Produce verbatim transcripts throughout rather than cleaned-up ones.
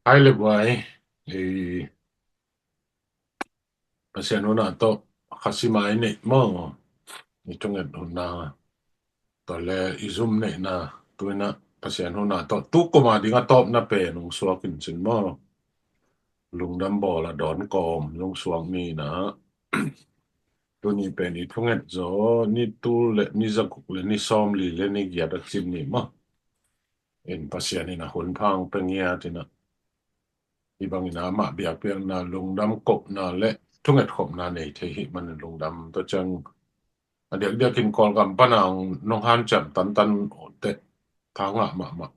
Hai le buai, i Pasian huna tawh khasima i neih maw? I thunget huna tawh le i zum neihna tuina Pasian huna tawh tu kuma ding a tawpna pen hong suak in cin maw? Lungdam bawl a dawn kawm hong suak ni na. Tuni pen i thunget zaw ni tul le ni zaguk le ni sawm li le ni giat a cin ni maw? In Pasian in a hun phang pe ngiat in a i bangin a mah biakpiakna lungdam kopna le thunget khopna nei thei hi manin lungdam tawh ciang a diakdiakin Kawlgam pana nong hanciam tantan teh thangah mahmah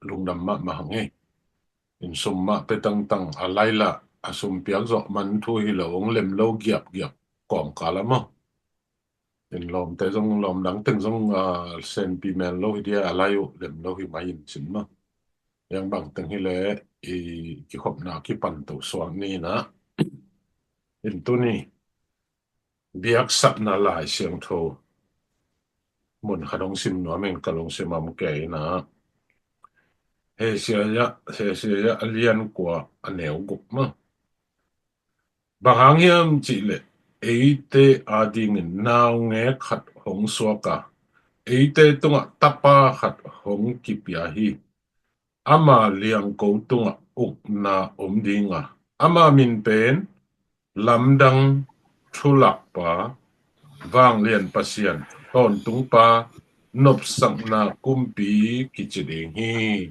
lungdam mahmah hang hi. In sum mah pe tangtang a laila a sum piak zawh man thu hi lo hong lem lo giapgiap kawmkal a maw? In lawmte zong lawm dang teng zong senpi mel lo hi dia a lai uh lem lo hi mai in cin maw? Yang bang teng hi le i kikhopna kipan to suak ni na. In tuni biaksakna Lai Siangtho mun khat hong sim nuam in ka lungsim a om kei na. Hesaya, Hesaya a lian kua a neu guk maw? Bang hang hiam cih leh eite adingin naungek khat hong suak a, eite tungah tapa khat hong kipia hi. Ama liangko tungah ukna om ding a, ama min pen Lamdang, Thulakpa, Vanglian Pasian, Tawntungpa, Nopsakna Kumpi kici ding hi.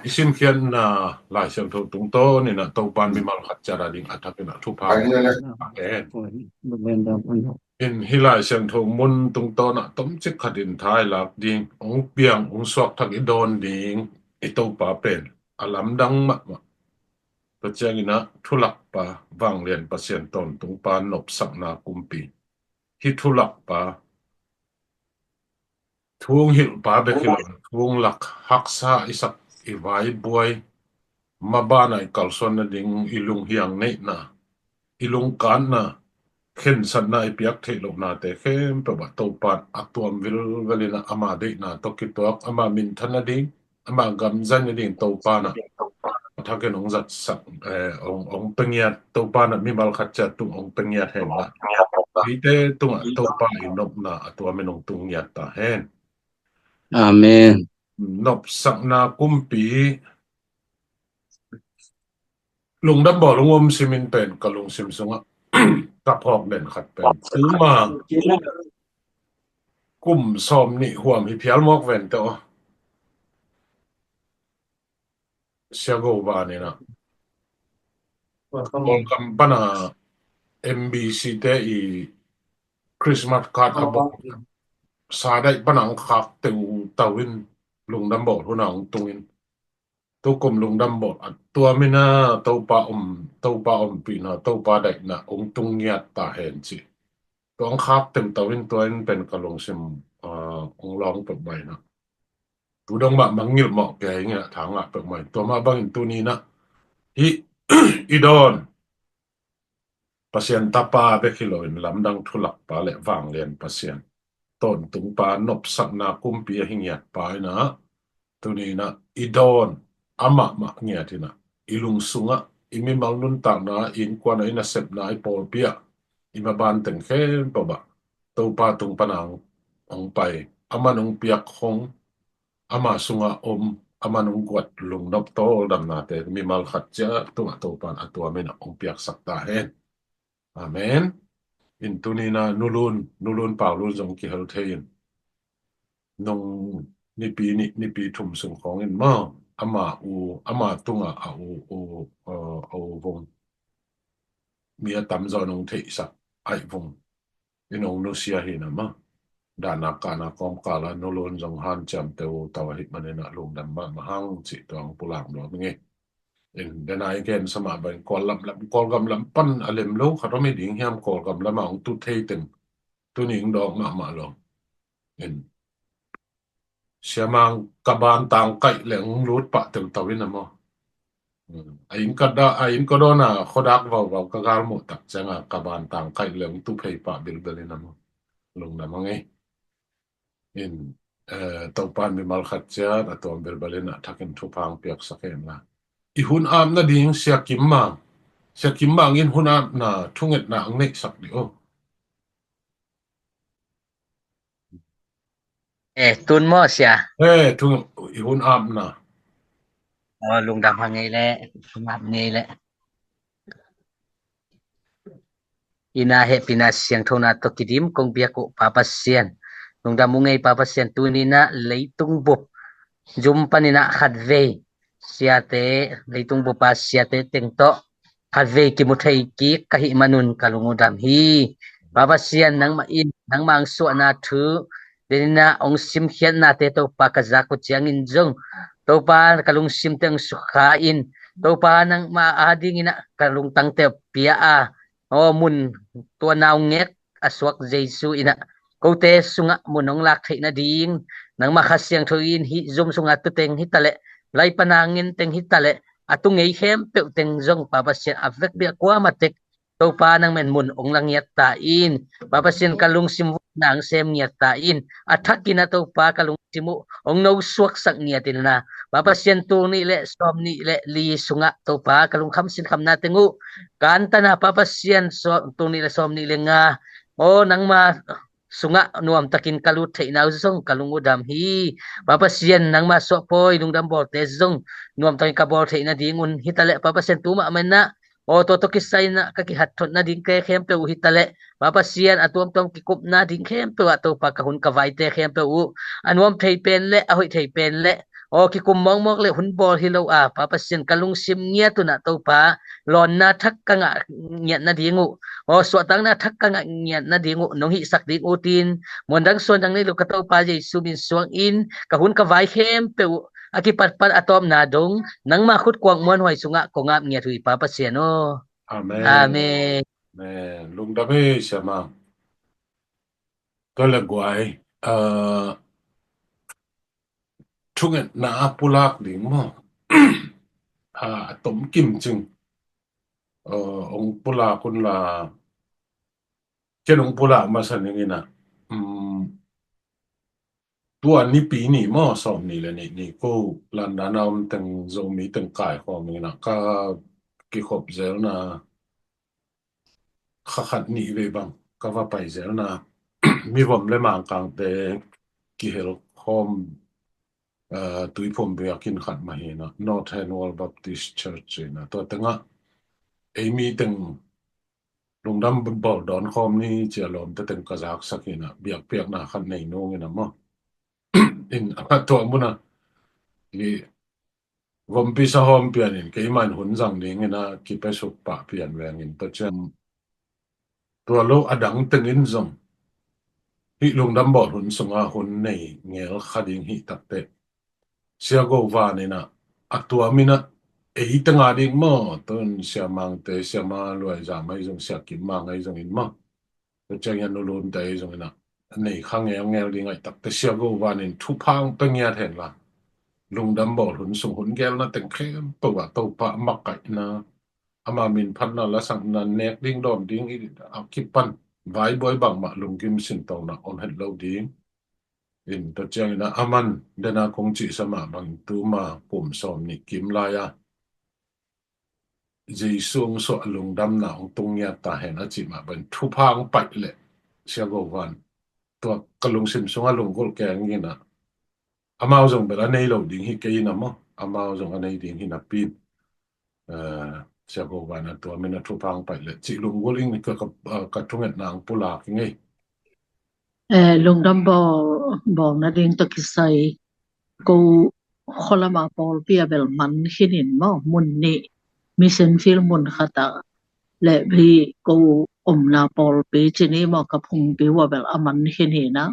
I simkhiatna Lai Siangtho tungtawn in a Topan mimal khat ciat a ding a thakin a thupha. Amen. In hih Lai Siangtho mun tungtawn ah tomcik khat in thailak ding, hong piang hong suak thak i dawn ding i Topa pen a lamdang mahmah. Tua ciangin a Thulakpa, Vanglian Pasian, Tawntungpa, Nopsakna Kumpi. Hih Thulakpa thu hong hilhpa bek hi lo, thu hong lak, haksa i sak, i vai buai, maban a i kalsuan nading, i lunghiang neihna, i lungkatna, khensatna i piak theih lohnate khempeuh ah Topan a tuam vilvel in a ama deihna tawh kituak, ama minthan nading, ama gam zai nading Topan a a thakin hong zatsak, eh, hong, hong pengiat, Topan a mimal khat ciat tung hong pengiat hen la. Eite tungah Topa i nopna a tuamin hong tungngiat ta hen. Amen. Nopsakna Kumpi lungdam bawl hong om simin pen ka lungsim sungah ka phawk den khat pen tuma kum sawm nih huam hi phial mawk ven teh aw. Sia Go Van in a Kawlgam pana M B C te i Christmas card a bawh sa daih pana ang khak teu tau in lungdam bawl hun a ang tung in tukum lungdam bawl a tuamin a Topa om, Topa ompihna, Topa daihna hong tung ngiat ta hen ci. Tua ang khak teu tau in tua in pen ka lungsim, ah, hong lawng peuh mai na. Tu dong mah mangngilh mawh kei nge thangah peuh mai. Tua mah bangin tuni na hih i dawn Pasian Tapa bek hi loin lamdang Thulakpa le Vanglian Pasian, Tawntungpa, Nopsakna Kumpi ahi ngiatpa in a tuni na i dawn amah mah ngiat in a i lungsungah, i mimal nuntakna, i innkuan ah, i nasepna, i pawlpi ah, i maban teng khempeuh ah Topa tung pana hong pai, aman hong piak hong, ama sungah om, aman hong guat lungnop tawldamnate mimal khat ciat tungah Topan a tuamin a hong piaksak ta hen. Amen. In tuni na Nu Lun, Nu Lun Pau Lun zong kihel thei in. Nung nipi nih, nipi thum sung khawng in maw, ama u, ama tungah a u, u, a, a u vung mi a tamzaw nong theihsak aih vung in hong nusia hi na maw. Dahna kahna kawmkal a Nu Lun zong hanciam teu tau ahih manin a lungdam mahmah hang cih tua hong pulak nuam ing e. In dena i gen sa mah bang Kawl lam lam, Kawlgam lam pan a lem lo khat om hi ding hiam, Kawlgam lam a hong tu thei teng tuni hong dawk mahmah lo. In Siamang ka ban tang kaih leng lut pah teutau in a maw. A inn ka da, a inn ka dawn a khuadak vauvau ka gal muh tak ciang a ka ban tang kaih leng tu phei pah bilbel in a maw. Lungdam hang e. In, eh, Topan mimal khat ciat a tuam bilbel in a thakin thupha hong piaksak hen la. i hun apna ding Sia Kim Mang. Sia Kim Mang in hun apna thungetna ang neihsak dih o. Eh, tun maw sia? Eh, thung i hun apna. Oh, lungdam ha ngei le, lungdam ngei le. Ina hehpihna siangthona tawh kidim kong biak uh Pa Pasian. Lungdam uh ngei Pa Pasian, tuninah leitung bup zum paninah khatvei siate, leitung bupa siate teng tawh khatvei kimu thei kik ka hih manun ka lungudam hi. Pa Pasian, nangmah in nangmah ang suahna thu deninah ong simkhiatnate Topa ka zak uh ciangin zong Topa ka lungsimte ong sukha in, Topa nangmah adinginah ka lungtangte pia a, aw mun tua naungek a suak Jesu inah kote sungah mun ong lak theih nading nangmah Kha Siangtho in hih zum sungah tuteng hitaleh, laipana ngenteng hitaleh, a tu ngei khempeuh teng zong Pa Pasian a vekpi a kuamatek Topa nangmen mun ong la ngiat ta in, Pa Pasian ka lungsim nang sem ngiat ta in, a thakinah Topa ka lungsim uh ong no suaksak ngiat inah, Pa Pasian tul nih le sawm nih le li sungah Topa ka lungkham sinkhamna teng uh kantana Pa Pasian tul nih le sawm nih le nga, aw nangma sungah nuamtakin ka lut theihna uh zong ka lungudam hi. Pa Pasian nangma suahpawi lungdam bawlte zong nuamtakin ka bawl theih nading un hitaleh Pa Pasian tu mahmah inah, aw tua tawh kisai inah ka kihatthot nadingte khempeuh uh hitaleh Pa Pasian a tuamtuam kikupna ding khempeuh ah Topa ka hun ka vaite khempeuh uh a nuam thei pen le a hoih thei pen le aw kikum mawkmawk le hun bawl hi lo a, Pa Pasian ka lungsim ngiat unah Topa lawnna thak ka ngah ngiat nading uh, aw suahtakna thak ka ngah ngiat nading uh nong hihsak ding uh tin, muandang suandang nei lo ka Topa Jesu min suangin ka hun ka vai khempeuh uh a kipatpat a tawpna dong nangma khut kuang muanhuai sungah kong ap ngiat uh hi Pa Pasian aw. Amen. Amen. Amen. Lungdam hi Sia Mang. Tua le guai, ah, thungetna a pulak ding maw? Ah, a tom kim cing. Ah, ong pulak un la, ken ong pulak masa ning inah. Um, tua Nipi ni maw, sawm ni le ni, ni ko London a om teng Zomi teng kaikhawm inah ka kikhop zelna kha khat nih vei bang ka va pai zelna, mivom le Mangkangte kihel khawm, ah, tuiphum biakinn khat mah hi inah, Northern World Baptist Church inah, tua tengah ei mi teng lungdam bawl dawn khawm ni cia lawmte teng ka zaksak inah, biakpiakna khat nei nung inah maw. In a tua munah i vompi sahawm pianin keiman hun zang dingin a kipesuk pah pian vengin tua ciang tua lo a dang tengin zong hih lungdam bawl hun sunga hun nei ngel kha ding hih takteh Sia Go Van inah a tuam inah ei tenga ding maw, tun Sia Mangte, Sia Ma Luai Zam ahi zong, Sia Kim Mang ahi zongin maw, tua ciangin a nulunte ahi zongin ah nei kha ngelngel ding ahi takteh Sia Go Van in thupha hong pia ngiat hen la, lungdam bawl hun sung hun gelna teng khempeuh ah Topa makaihna, ama min phatna, lasakna, nek ding dawm ding i a kipan vaibuai bangmah lunggim sintona om het lo ding. In tua ciangin ah aman dena kong cihsa mah bangin tuma kum sawm nih kim lai-a Jesu hong suah lungdamna hong tung ngiat ta hen a cih mah bangin thupha hong paih leh Sia Go Van tua ka lungsim sungah lunggulh keng in ah, amau zong bel a nei lo ding hi kei in ah maw, amau zong a nei ding hi napi in, eh, Sia Go Van a tua min a thupha hong paih leh cih lunggulh in ka, ka, eh, ka thungetna hong pulak ing ei. Eh, lungdam bawl, bawl nading tawh kisai ko khualama pawlpi a bel man khin in maw, mun nih mission field mun khat ah le hi ko omna pawlpi ci ni maw, ka phungpi uh a bel a man khin hi na.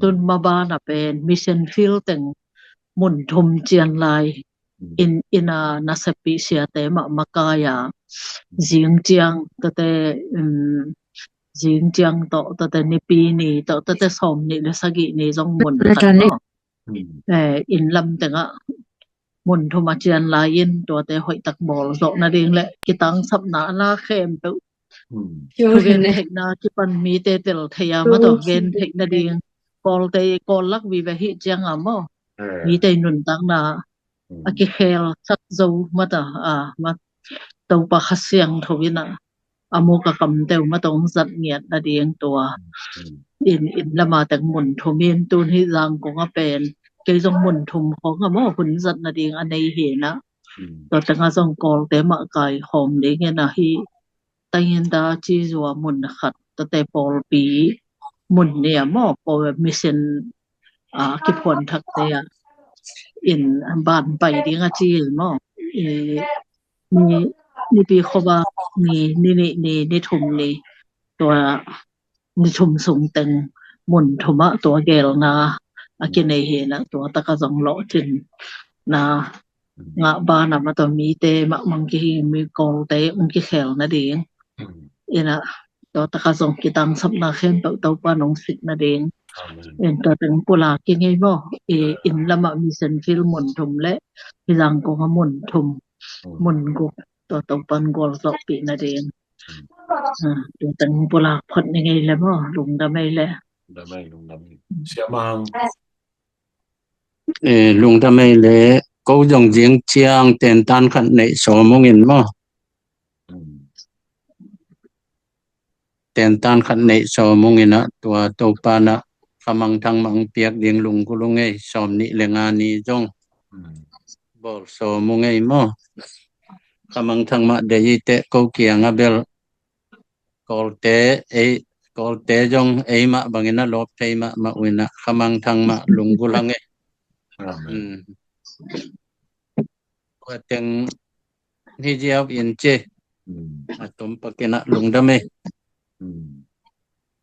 Tun maban a pen mission field teng mun thum cian lai in, in a nasepih siate mah makai a, zing ciang tate, um, zing ciang tawh tate Nipi ni tawh tate sawm nih le sagih ni zong mun khat maw. Eh, inn lam tengah mun thum a cian lai in tuate hoihtak bawl zawh nading le kitangsapna a na khempeuh thugen theihna kipan mite tel thei a maw, tawh gen theih nading Kawlte, Kawl lak vive hih ciang a maw, mite nuntakna a kikhel sak zo mata a ma Topa Kha Siangtho in a a muk a kamte uh matong zat ngiat nading tua. In, inn lama teng mun thum in tun hi Zangkong a pen kei zong mun thum khong a maw hun zat nading a nei hi na. Tua teng a zong Kawlte mah kai khawm ding in a hi Tainginda ci zua mun khat tate pawlpi mun nih a maw pawl mission a kiphuan thakte a in ban pai ding a ci hi maw. Nipi khuavak ni, ni nih ni, ni thum ni, tua ni thum sung teng mun thum ah tua gelna a kinei hi na, tua tak a zong lawhcinna ngah banah mah tua mite mah mang kihi, mi Kawlte ong kikhel nading in a, tua tak a zong kitangsapna khempeuh Topa nong sik nading in tua teng pulak i ngei maw. Inn lamah mission field mun thum le hi Zangkong a mun thum, mun guk tua Topan gualzawhpih nading tua teng pulak phot ni ngei le maw. Lungdam ei le. Lungdam ei, lungdam ei. Siamang. Eh, lungdam ei le, ko zong zing ciang tentan khat neih sawm ung in maw. Tentan khat neih sawm ung in a, tua Topa na khamangthang mah ong piak ding lunggulh ung ei. Sawm nih le nga ni zong bawl sawm ung ei maw. Khamangthang mah deih i teh ko kiang a bel Kawlte ei, Kawlte zong ei mah bangin a lawp thei mah mah uh in a khamangthang mah lunggulh hang ei. Tua teng hi ziau in ci. A tom pakin a lungdam ei.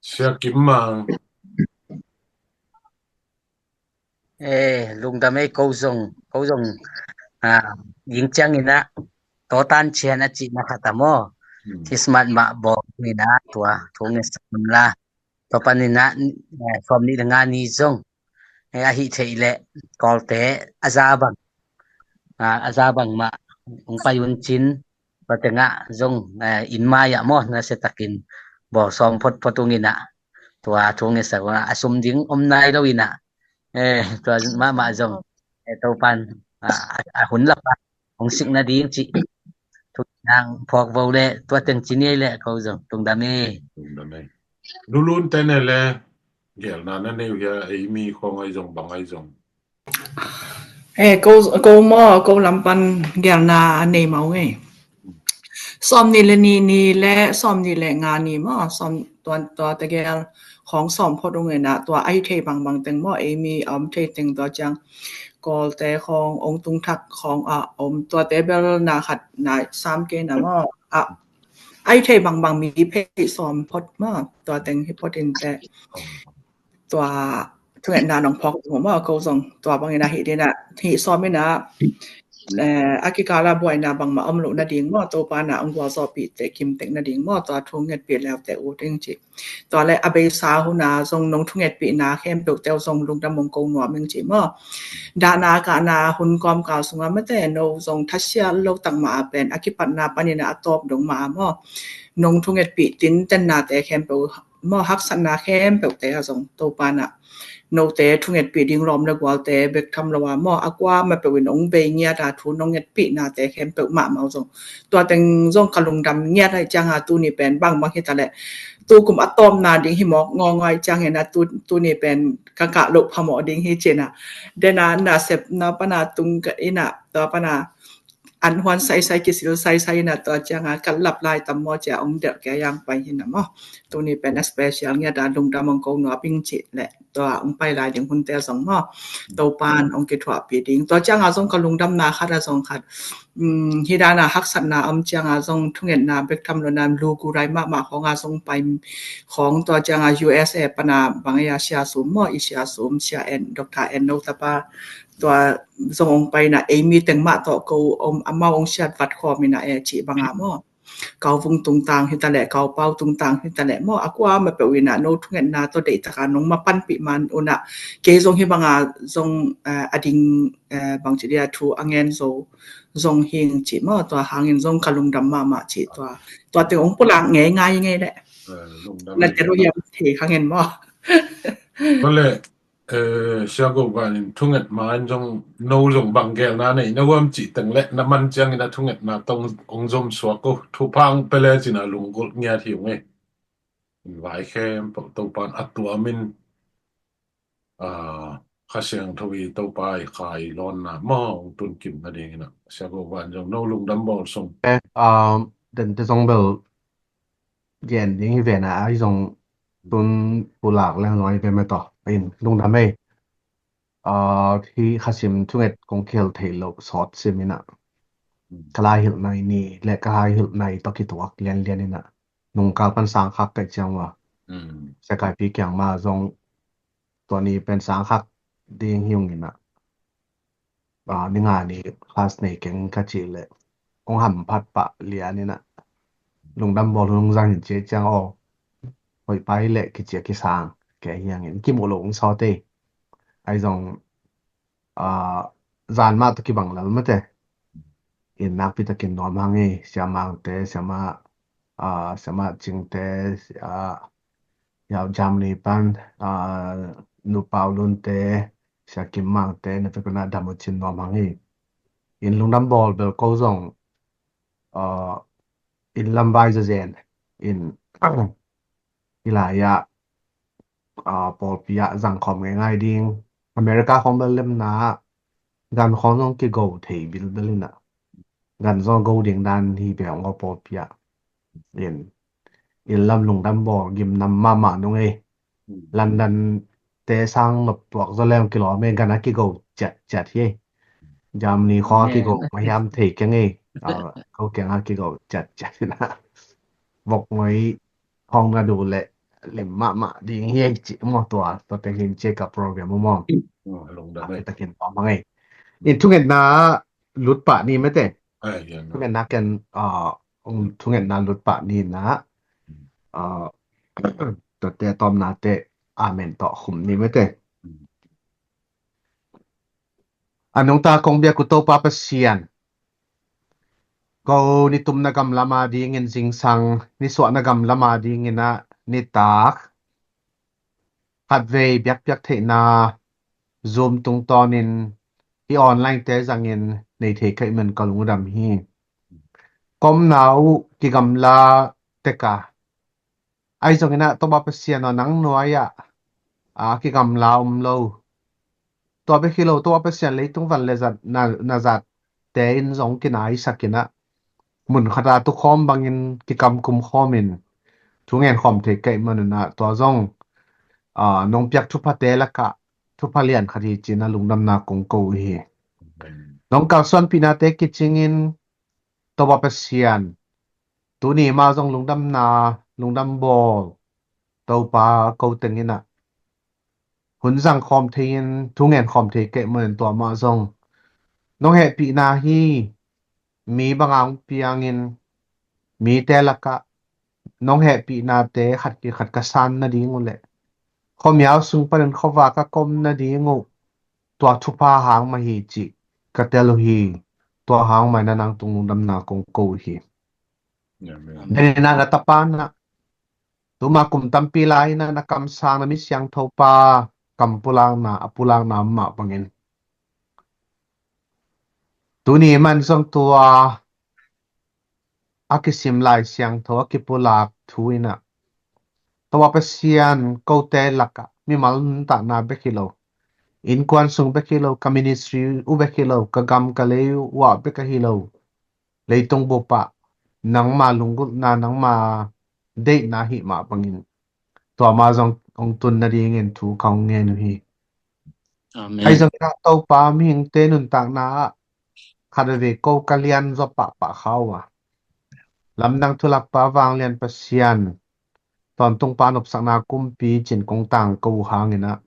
Sia Kim Mang. Eh, lungdam ei, ko zong, ko zong, ah, ing ciang in a, tawtan cian a cihna khat a maw. Christmas mah bawk in a, tua, thu nge sam la. Tua pan in a, eh, sawm nih le nga ni zong. Eh, a hih theih le, Kawlte, a za bang. Ah, a za bang mah, ong pai un cin, tua tengah zong, eh, inn mai ah maw, nasia takin, bawl sawm photphot ung in a. Tua, thu nge sam la, a sum ding om nai lo in a. Eh, tua mahmah zong, eh, Topan, ah, a, a hun lap a hong sik nading cih thu nang phawk vo le, tua teng ci ni ei le, ko zong, lungdam ei. Lungdam ei. Lulun te ne le, gelna na nei uh hia, ei mi khawng ai zong, bang ai zong. Eh, ko, ko maw, ko lam pan gelna a nei mah ung ei. Sawm nih le nih ni le sawm nih le nga ni maw, sawm tua, tua tegel khawng sawm phot ung in a, tua a hi thei bangbang teng maw, ei mi a om thei teng tua ciang Kawlte khawng ong tung thak khawng a om, tuate bel na khat na sam kei na maw, a, a hi thei bangbang mi phei sawm phot maw, tua teng hi phot in teh. Tua thungetna nong phawk ding uh maw, ko zong tua bangin a hih ding a, hih sawm in a, eh, a kikal a buaina bangmah om loh nading maw, Topa na ong gualzawhpih teh kimtek nading maw, tua thungetpih leute uh ding ci. Tua le a beisa hun a zong nong thungetpihna khempeuh te uh zong lungdam ong ko nuam ing ci maw. Dahna kahna hun kawmkal sungah mate no zong thasia lo tak mah a pen a kipatna panin a tawp dong mah a maw. Nong thungetpih tintenna te khempeuh maw, haksatna khempeuhte ah zong Topa in ah note thungetpih ding lawm le gualte bek tham lo a maw, a kuamah peuh in hong bei ngiat a thu nong ngetpihnate khempeuh mahmah uh zong, tua teng zong ka lungdam ngiat ahih ciangin tuni pen bangbang hi ta leh tukum a tawpna ding hi mawk ngawngaw ahih ciangin ah tu, tuni pen ka kah loh phamawh ding hi ci-in ah, den a nasepna pan a tung ka in ah, tua pan a an huan saisai, kisil saisai in ah, tua ciangin ka lap lai tam maw ci-a hong delh kei a, yang pai hi na maw. Tuni pen a special ngiat a lungdam hong ko nuam ing cih leh tua hong pai lai ding hunte zong maw, Topa'n hong kithuahpih ding. Tua ciangin zong ka lungdamna khat a zong khat, um, hi dan a haksatna om ciangin zong thungetna bek tham lo in ah lugurai mahmah khawng a zong pai khawng, tua ciangin U S A pan a bang a Sia Sum maw, i Sia Sum, Sia En, Doctor En no tapa, tua zong hong pai in ah, ei mi teng mah tawh ko om, amau hong siat vat khawm in ah e cih bang a maw. Kau Vung tungtang hi ta leh, Kau Pau tungtang hi ta leh maw, a kuamah peuh in ah no thungetna tawh deihtak a nong mapanpih man un ah, kei zong hih bang a zong, eh, a ding, eh, bangci dia thu a ngen zo zong hi ing cih maw, tua hangin zong ka lungdam mahmah cih tua. Tua teng hong pulak ngei ngai ngei leh. Eh, lungdam. Na te ro hiam thei kha ngen maw. Tua leh, Eh, Sia Go Van in thunget ma in zong, no zong bang gelna nei na huam cih teng le na man ciangin a thungetna tawh ong zom suak uh. Thupha ong pia lecin a lunggulh ngiat hi ung ei. Vai khempeuh Topa in a tuam in, ah, Kha Siangtho i Topa i kha i lawnna maw ong tun kim nadingin a, Sia Go Van zong no lungdam bawl sung. Eh, ah, den te zong bel gen ding hi ve na, ai zong tun pulak leng zong ai ve mah tawh. In lungdam ei. Ah, hi kha sim thunget kong khel thei lo sawt sim in a. Hmm. Ka lai hilh nai ni le ka lai hilh nai tawh kituak lianlian in a. Nungkal pan sang khak kai ciang ua. Hmm. Sia Kaipi kiang ma zong tua ni pen sang khak ding hi ung in a. Ah, ni nga ni class nei keng ka cih leh ong hamphat pah lian in a, lungdam bawl hun ong zang in cih ciang aw, hoih pai leh kici a kisang kei hiang in kimu lo ong sawt ei. Ai zong, ah, zan mah tawh kibang lel mate. In nakpi takin nuam hang ei, Sia Mang te, Sia Ma, ah, Sia Ma Cing te, ah, Yau Germany pan, ah, Nu Pau Lun te, Sia Kim Mang te, na pekuna dam uh cin nuam hang ei. In lungdam bawl bel ko zong, ah, in lam vai zazen in, i lai ah, ah, pawlpi ah zang khawm ngeingai ding. America khawng bel lemna ah gan khawng zong kigo thei bilbel in a, gan zong go ding dan hi ve ung a pawlpi ah. In, in lam lungdam bawl gimnam mahmah nung ei. Hmm. London te sang nop tuak zaw leng kilawm ei, gan a kigo ciatciat hi ei. Germany khawng a kigo mah hiam thei keng ei. Ah, ko kiang a kigo ciatciat hi na. Vok ngoi hong na duh leh lim mahmah ding hi ei cih maw tua, tua teng hi in cih ka program uh maw. Oh, lungdam ei. Takin pawm hang ei. In thungetna lut pah ni mate. Ai, hian na. Thungetna ken, ah, ong thungetna lut pah ni na. Hmm. Ah, tuate tawmna te amen tawh khum ni mate. Hmm. A nungta kong biak uh Topa Pasian, ko nitumna gam lam a dingin zingsang, nisuahna gam lam a dingin a nitak khatvei biakpiak theihna Zoom tungtawnin i online te zangin nei thei ka hih man ka lungdam hi. Ka omna uh kigamla tek a, ahi zongin ah Topa Pasian aw, nang nuai ah a kigamla om lo. Tua bek hi lo, Topa Pasian, leitung van le zat na, na zat te in zong kinaisak in ah, mun khat a tukhawm bangin kikamkum khawmin thu ngen khawm thei ka hih manun ah, tua zong, ah, nong piak thuphate lakah thupha lian khat hi ci-in ah lungdamna kong ko uh hi. Amen. Nong kalsuanpihnate kicingin Topa Pasian, tuni mah zong lungdamna, lungdam bawl Topa, ko teng in ah hun zang khawm thei-in thu ngen khawm thei ka hih manin tua mah zong nong hehpihna hi. Mi banga hong piangin mite lakah nong hehpihnate khat kikhat ka san nading uh leh, khuamial sung panin khuavak a ka om nading uh, tua thupha hang mah hi cih ka tel uh hi. Tua hang mah in ah nang tung lungdamna kong ko uh hi. Amen. Amen. Deihna na tapa in ah, tuma kum tampi lai in ah na kamsang na mi siangtho pa kam pulakna, a pulakna mah bangin, tuni man zong tua a kisim Lai Siangtho a kipulak thu in ah, Topa Pasian, kote lakah mimal nuntakna bek hi lo, innkuan sung bek hi lo, ka ministry uh bek hi lo, ka gam ka lei uh ah bek ahi lo, leitung bupah nangma lunggulhna, nangma deihna hih mah bangin tua mah zong hong tun nadingin thu ka hong ngen uh hi. Amen. Ahi zongin ah Topa, mihingte nuntakna ah khat veve ko ka lian zaw pahpah kha uh a, lamdang thulakpa vanglian Pasian, tawntungpa nopsakna kumpi ci-in kong tangko uh hangin ah,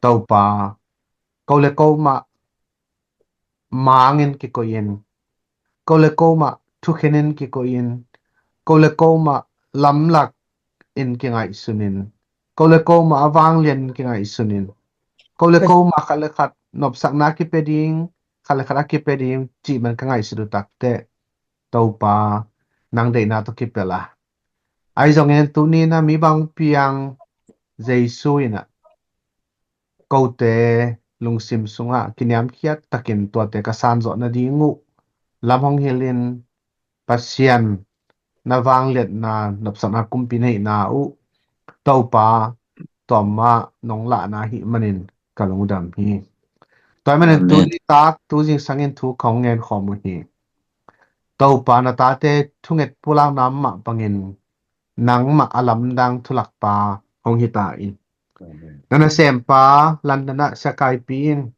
Topa, ko le ko mah mangin kikoih in, ko le ko mah thukhenin kikoih in, ko le ko mah lamlak in kingaihsun in, ko le ko mah a vanglian in kingaihsun in, ko le ko mah khat le khat nopsakna kipia ding, khat le khat a kipia ding cih man ka ngaihsut uh takteh, Topa, nang deihna tawh kipia la. Ahi zongin tuni in ah mi bang piang Jesu in ah kote lungsim sungah kiniamkhiat takin tuate ka sanzawh nading uh lam hong hilhin, Pasian na vangliatna nopsakna kumpi na hihna uh Topa tawmah nong lahna ahih manin ka lungdam hi. Tua ahih manin tu nitak tu zingsangin thu kong ngenkhawm uh hi. Topa na tate thunget pulakna mah bangin nangmah a lamdang thulakpa hong hita in. Na nasempa London ah siakaipi in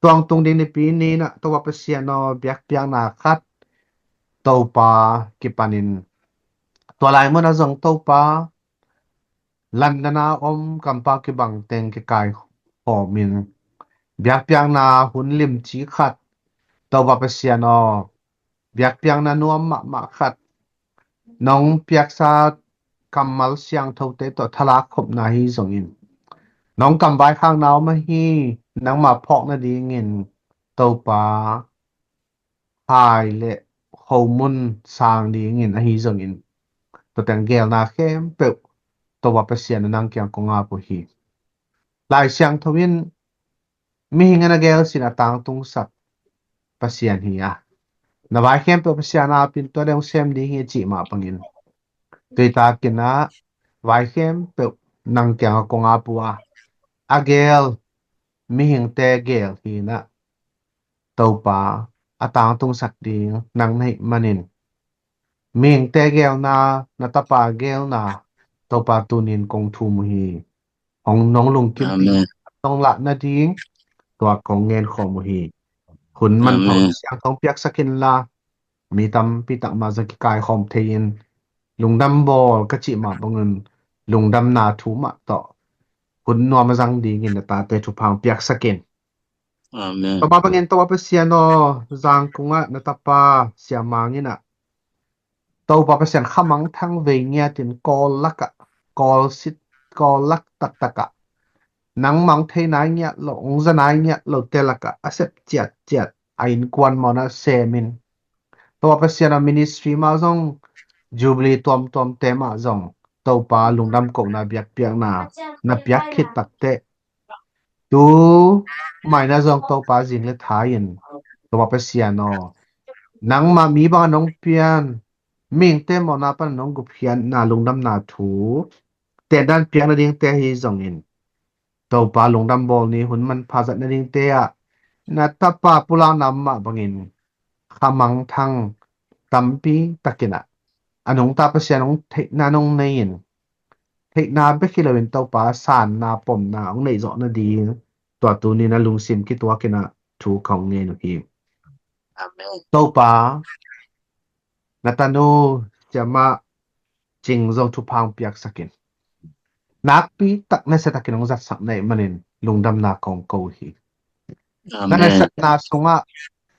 tuangtung ding nipi ni-in ah Topa Pasian aw biakpiakna khat Topa kipanin tua lai munah zong Topa London a om kampau kibang teng kikaikhawmin biakpiakna hun limci khat Topa Pasian aw biakpiakna nuam mahmah khat nong piaksa kammal siangthote tawh thalak khopna hi zongin nong kamvaikhakna om ahi nangmah phawk nadingin Topa hai le homun sang dingin ahi zongin tuateng gelna khempeuh Topa Pasian a nang kiang kong ap uh hi. Lai Siangtho in mihing in a gel sin a tangtungsak Pasian hi a, na vai khempeuh Pasian a apin tua deuh sem ding hi a cih mah bangin tuitakin ah vai khempeuh nang kiang a kong ap uh a, a gel mihingte gel hi-in ah Topa a tangtungsak ding nang na hih manin mihingte gelna na tapa gelna Topa tunin kong thum uh hi. Hong nong lungkim ding nong lah nading tua kong ngenkhawm uh hi. Hun manpha hun siangthong piaksak inla mi tampi tak mah zong kikaikhawm thei-in lungdam bawl ka cih mah bangin lungdamna thu mah tawh hun nuam a zang dingin na tate thupha hong piaksak in. Tua mah bangin Topa Pasian aw Zangkung ah na tapa Sia Mang in ah Topa Pasian khamangthang vei ngiatin Kawl lakah Kawl sit Kawl lak taktakah nangmah hong thei nai ngiat lo hong za nai ngiat lote lakah a sep ciatciat a innkuan mawhna semin Topa Pasian a ministry mah zong Jubilee tuamtuamte mah zong Topa lungdam kohna biakpiakna na piak khit takteh tu maina zong Topa zing le tha in Topa Pasian aw nangmah mi bang a nong pian mihingte mawhna pan a nong gupkhiatna lungdamna thu tendan piak nadingte ahi zongin Topa lungdam bawl ni hun manpha zat nadingte ah na tapa pulakna mah bangin khamangthang tampi takin ah a nungta Pasian hong theihna nong nei in theihna bek hi loin Topa sanna pomna hong neih zawh nading tua tunin a lungsim kituakin ah thu kong ngen uh hi. Topa na tanu Sia Mang Cing zong thupha hong piaksak in nakpi tak nasia takin hong zatsak na hih manin lungdamna kong ko uh hi. Na nasepna sungah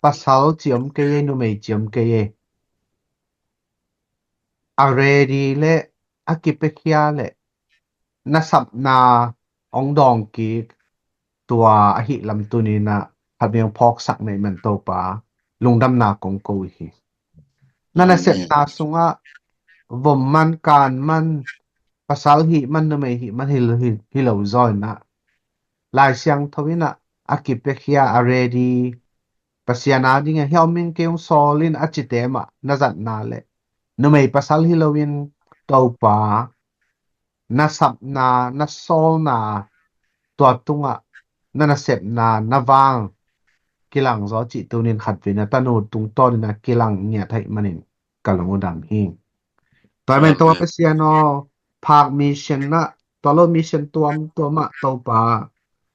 pasal ciam kei ei numei ciam kei ei a ready le a kipiakhia le na sapna hong dawng kik tua ahi lam tunin ah khat vei hong phawksak na hih man Topa lungdamna kong ko uh hi. Na nasepna sungah vom man kan man pasal hih man numei hih man hi lo zaw in ah Lai Siangtho in ah a kipiakhia a ready Pasian a dingin hiau ming kei hong sawl in a cite mah na zatna le numei pasal hi loin Topa na sapna na sawlna tua tungah na nasepna na vang kilang zaw cih tunin khat vei na tanu tungtawnin a kilang ngiat ahih manin ka lungdam hi. Tua ahih manin Topa Pasian aw phak mission ah tua lo mission tuamtuam ah Topa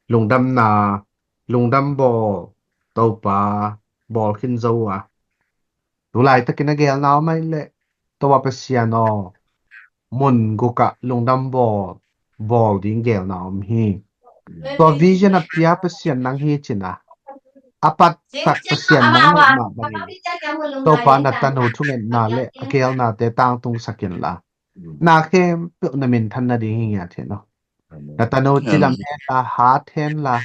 lungdamna lungdam bawl Topa bawl khin zo uh a tu laitakin a gelna om ahih leh Topa Pasian aw mun gukah lungdam bawl bawl ding gelna om hi. Tua vision a pia Pasian nang hi cin a a patsak Pasian nang mah bangin Topa na tanu thungetna le a gelnate tangtungsak inla na khempeuh na minthan nading hi ngiat hi no. Na tanu cidam henla hat henla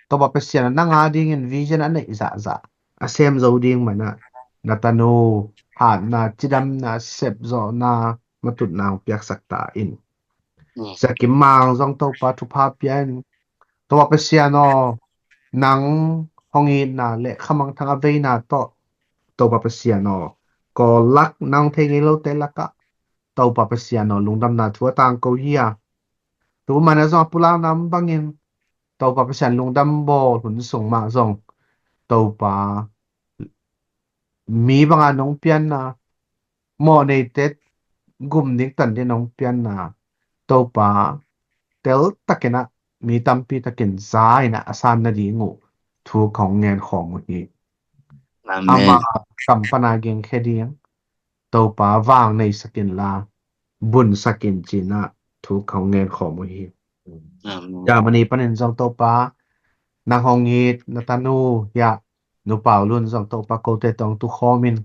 Topa Pasian a nang a dingin vision a neih zahzah a sem zo ding manah na tanu hatna cidamna sepzawhna matutna hong piaksak ta in. Sia Kim Mang zong Topa thupha pia in Topa Pasian aw, nang hong itna le khamangthang a veina tawh, Topa Pasian aw, Kawl lak nang thei ngei lote lakah Topa Pasian aw, lungdamna thu a tangko hi a, tu mana zong a pulakna om bangin Topa Pasian lungdam bawl hun sung mah zong Topa mi banga nong pianna, mawh neite gum ding tan ding nong pianna, Topa teltakin ah mi tampi takin za in ah a san nading uh thu kong ngen khawm uh hi. Ama kam pana gengkhe ding Topa vang neisak inla, bunsak in ci-in ah thu kong ngen khawm uh hi. Germany panin zong Topa nang hong it na tanu hiah Nu Pau Lun zong Topa kote tawh tu khawm in,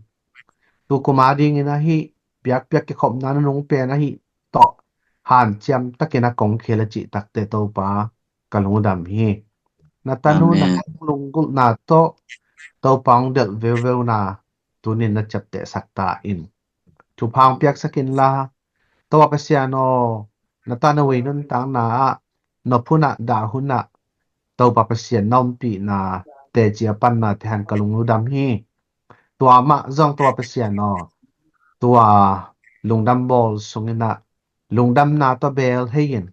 tu kum a dingin ahi biakpiak kikhopna na nung pen ahi tawh hanciam takin a kong khel a cih takte Topa ka lungdam hi. Na tanu na lunggulhna tawh Topa hong delh veuveu na tunin na ciaptehsak ta in. Thupha hong piaksak inla, Topa Pasian aw, na tanu i nuntakna ah, nop hun ah, dah hun ah Topa Pasian na ompihna teci a panna te han ka lungdam hi. Tua mah zong Topa Pasian aw, tua lungdam bawl sungin ah lungdamna tawh beel hei in,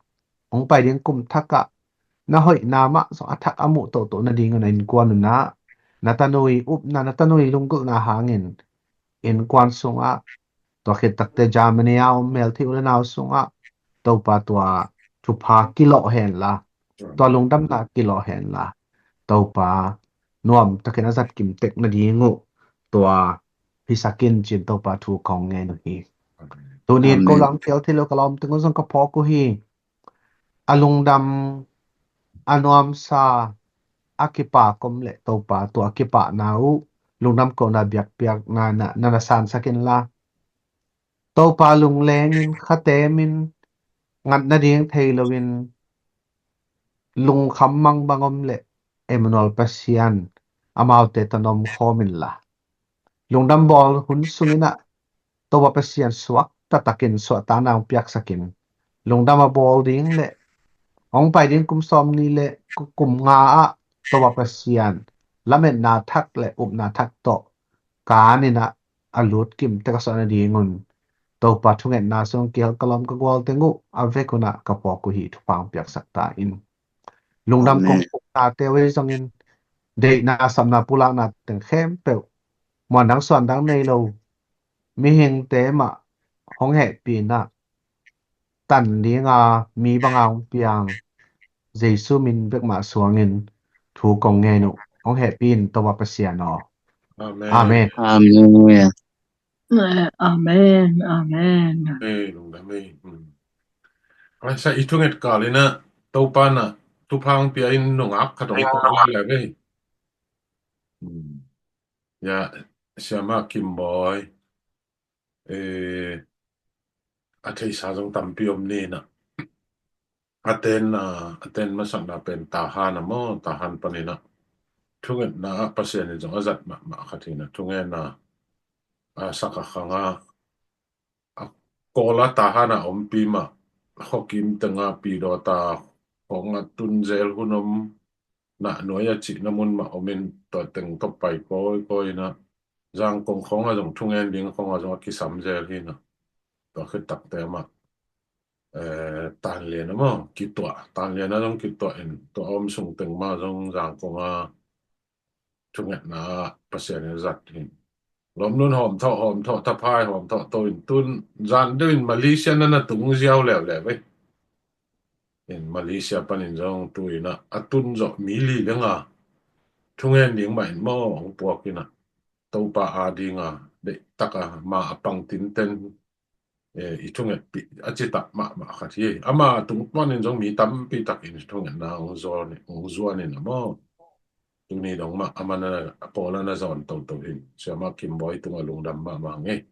hong pai ding kum thak ah na hoihna mah zong a thak a muh tohtoh nadingin a innkuan un ah na tanu i upna, na tanu i lunggulhna hangin innkuan sungah, tua khit takte Germany a om mel thei u le nau sungah Topa tua thupha kilawh henla, tua lungdamna kilawh henla, Topa nuam takin a zat kim tek nading uh tua hisak in ci-in Topa thu kong ngen uh hi. Tunin ko lang kial thei lo ka lawm teng uh zong ka phawk uh hi. A lungdam, a nuamsa, a kipak om le Topa tua a kipahna uh lungdam kohna biakpiakna na na sansak inla, Topa lunglengin khatemin ngat nading thei loin lungkham mangbang om le Emmanuel Pasian amaute tawh na om khawm inla, lungdam bawl hun sungin ah Topa Pasian suakta takin suahtakna hong piaksak in, lungdam a bawl ding le hong pai ding kum sawm nih le kum nga ah Topa Pasian lametna thak le upna thak tawh kan in ah a lut kim tek a suah nadingun Topa thungetna sung kihel ka lawm ka gual teng uh a vek un ah ka phawk uh hi. Thupha hong piaksak ta in. Lungdam kong puknate uh hi zongin deihna, sapna, pulakna teng khempeuh muan dang suan dang nei lo mihingte mah hong hehpihna tan dinga mi banga hong piang Jesu min bek mah suangin thu kong ngen uh. Hong hehpih in Topa Pasian aw. Amen. Amen. Amen. Amen. Amen. Amen. Sa i thunget kal in ah Topa na thupha hong pia in nungak khat hong pia le ve. Ya, Siama Kim Bawi. Eh, a theisa zong tampi om ni na. A ten, ah, a ten masakna pen Tahan a maw, Tahan panin ah thungetna ah Pasian in zong a zat mahmah khat hi na. Thungetna a sak a khang ah a Kawl a Tahan a ompi mah, Khuakim teng ah Pidawta khong a tun zel hun om na, nuai a cihna mun mah om in tua teng tawh pai kawikawi in ah Zangkong khong ah zong thungen ding khong ah zong a kisam zel hi na. Tua khit takte mah, eh, Tanlian a maw kituah, Tanlian a zong kituah in tua a om sung teng mah zong Zangkong a thungetna ah Pasian in zat hi. Lawmnun hawmthawh, hawmthawh, thaphai hawmthawh to in tun zan deuh in Malaysia na na tung ziau leuleu ve. In Malaysia panin zong tu in ah a tun zawh mi li le nga thungen ding mah in maw hong puak in ah Topa a dinga deihtak a ma a pang tinten, eh, i thungetpih a citak mahmah khat hi. Ama tung panin zong mi tampi takin i thungetna hong zuan in, hong zuan in a maw. Tuni dong mah a man a Paul a na zawn toto hin Siama Kim Bawi tungah lungdam mahmah ngei.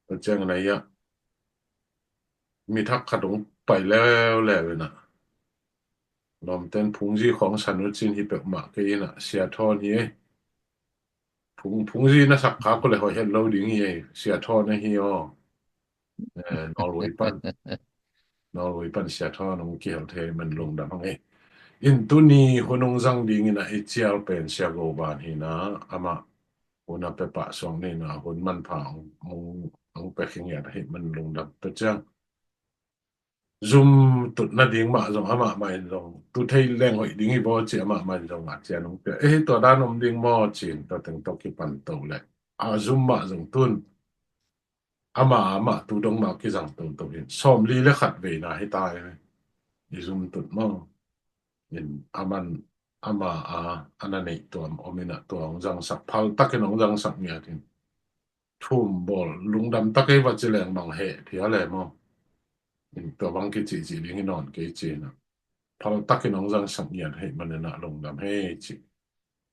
Tua ciangin a hiah mi thak khat hong pai leuleu in ah lawmten phungzi khawng san uh cin hi peuhmah kei in ah Sia Thawn hi ei. Phung, phungzi na sak khak uh le hoih het lo ding hi ei, Sia Thawn ahi aw. Eh, Norway pan. Norway pan Sia Thawn hong kihel thei man lungdam hang ei. In tuni hun hong zang dingin a i cial pen Sia Go Van hi na, amah hun a pia pah suak ni na, hun manpha hong, hong, hong pia khingiat ahih man lungdam pia ciang. Zoom tutna ding mah zong amah mah in zong tu thei leng hoih ding hi baw ci amah mah in zong a cian hong pia. Eh, tua dan om ding maw ci in tua teng tawh kipan to leh. A Zoom mah zong tun. Amah, amah tu dong mah kizang toto hi. Sawmli le khat veina hi ta hi. I Zoom tut maw. In aman, amah a, a na neih tuam om in a tua hong zangsak. Phal takin hong zangsak ngiat in. Thum bawl, lungdam tak ei va ci leng bang heh phia le maw. In tua bang kicihcih ding hi nawn kei ci in a. Phal takin hong zangsak ngiat hei man in a lungdam hei ci.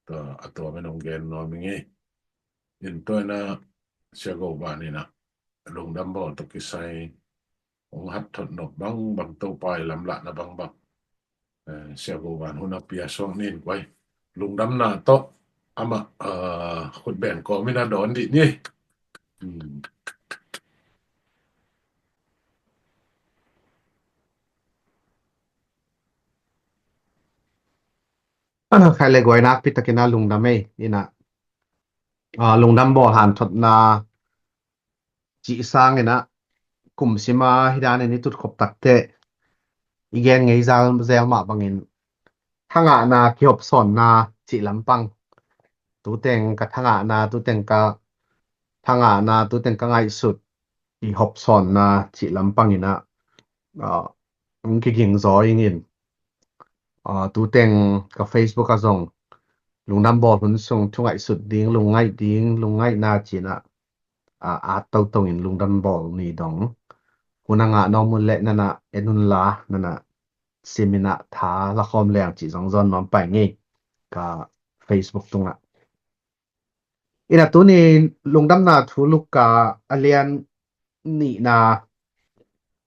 Tua a tua men hong gen nuam ing ei. In tua in a Sia Go Van in a lungdam bawl tawh kisai hong hat thot nop bangbang Topa i lamlahna bangbang. Eh, Sia Go Van hun a pia suak ni in kuai. Lungdamna tawh amah, eh, khut ben kawm in a dawn dih ni. Hmm. Khai le guai nakpi takin a lungdam ei in a, ah, lungdam bawl hanthotna cih sangin a kum sima hi danin i tutkhop takte i gen ngei zel, zel mah bangin thangahna kihopsawnna cih lampang, tuteng ka thangahna, tuteng ka thangahna, tuteng ka ngaihsut kihopsawnna cih lampang in a, ah, hong kiging zaw ing in, ah, tuteng ka Facebook ah zong lungdam bawl hun sung thu ngaihsut ding, lungngaih ding, lungngaihna ci in a, a, at totongin lungdam bawl ni dong. Hun a ngah nuam uh leh nana en un la, nana sim in a tha la khawm leng cih zong zawn nuam pai ngei ka Facebook tungah. In a tuni lungdamna thu Luka a lian nihna,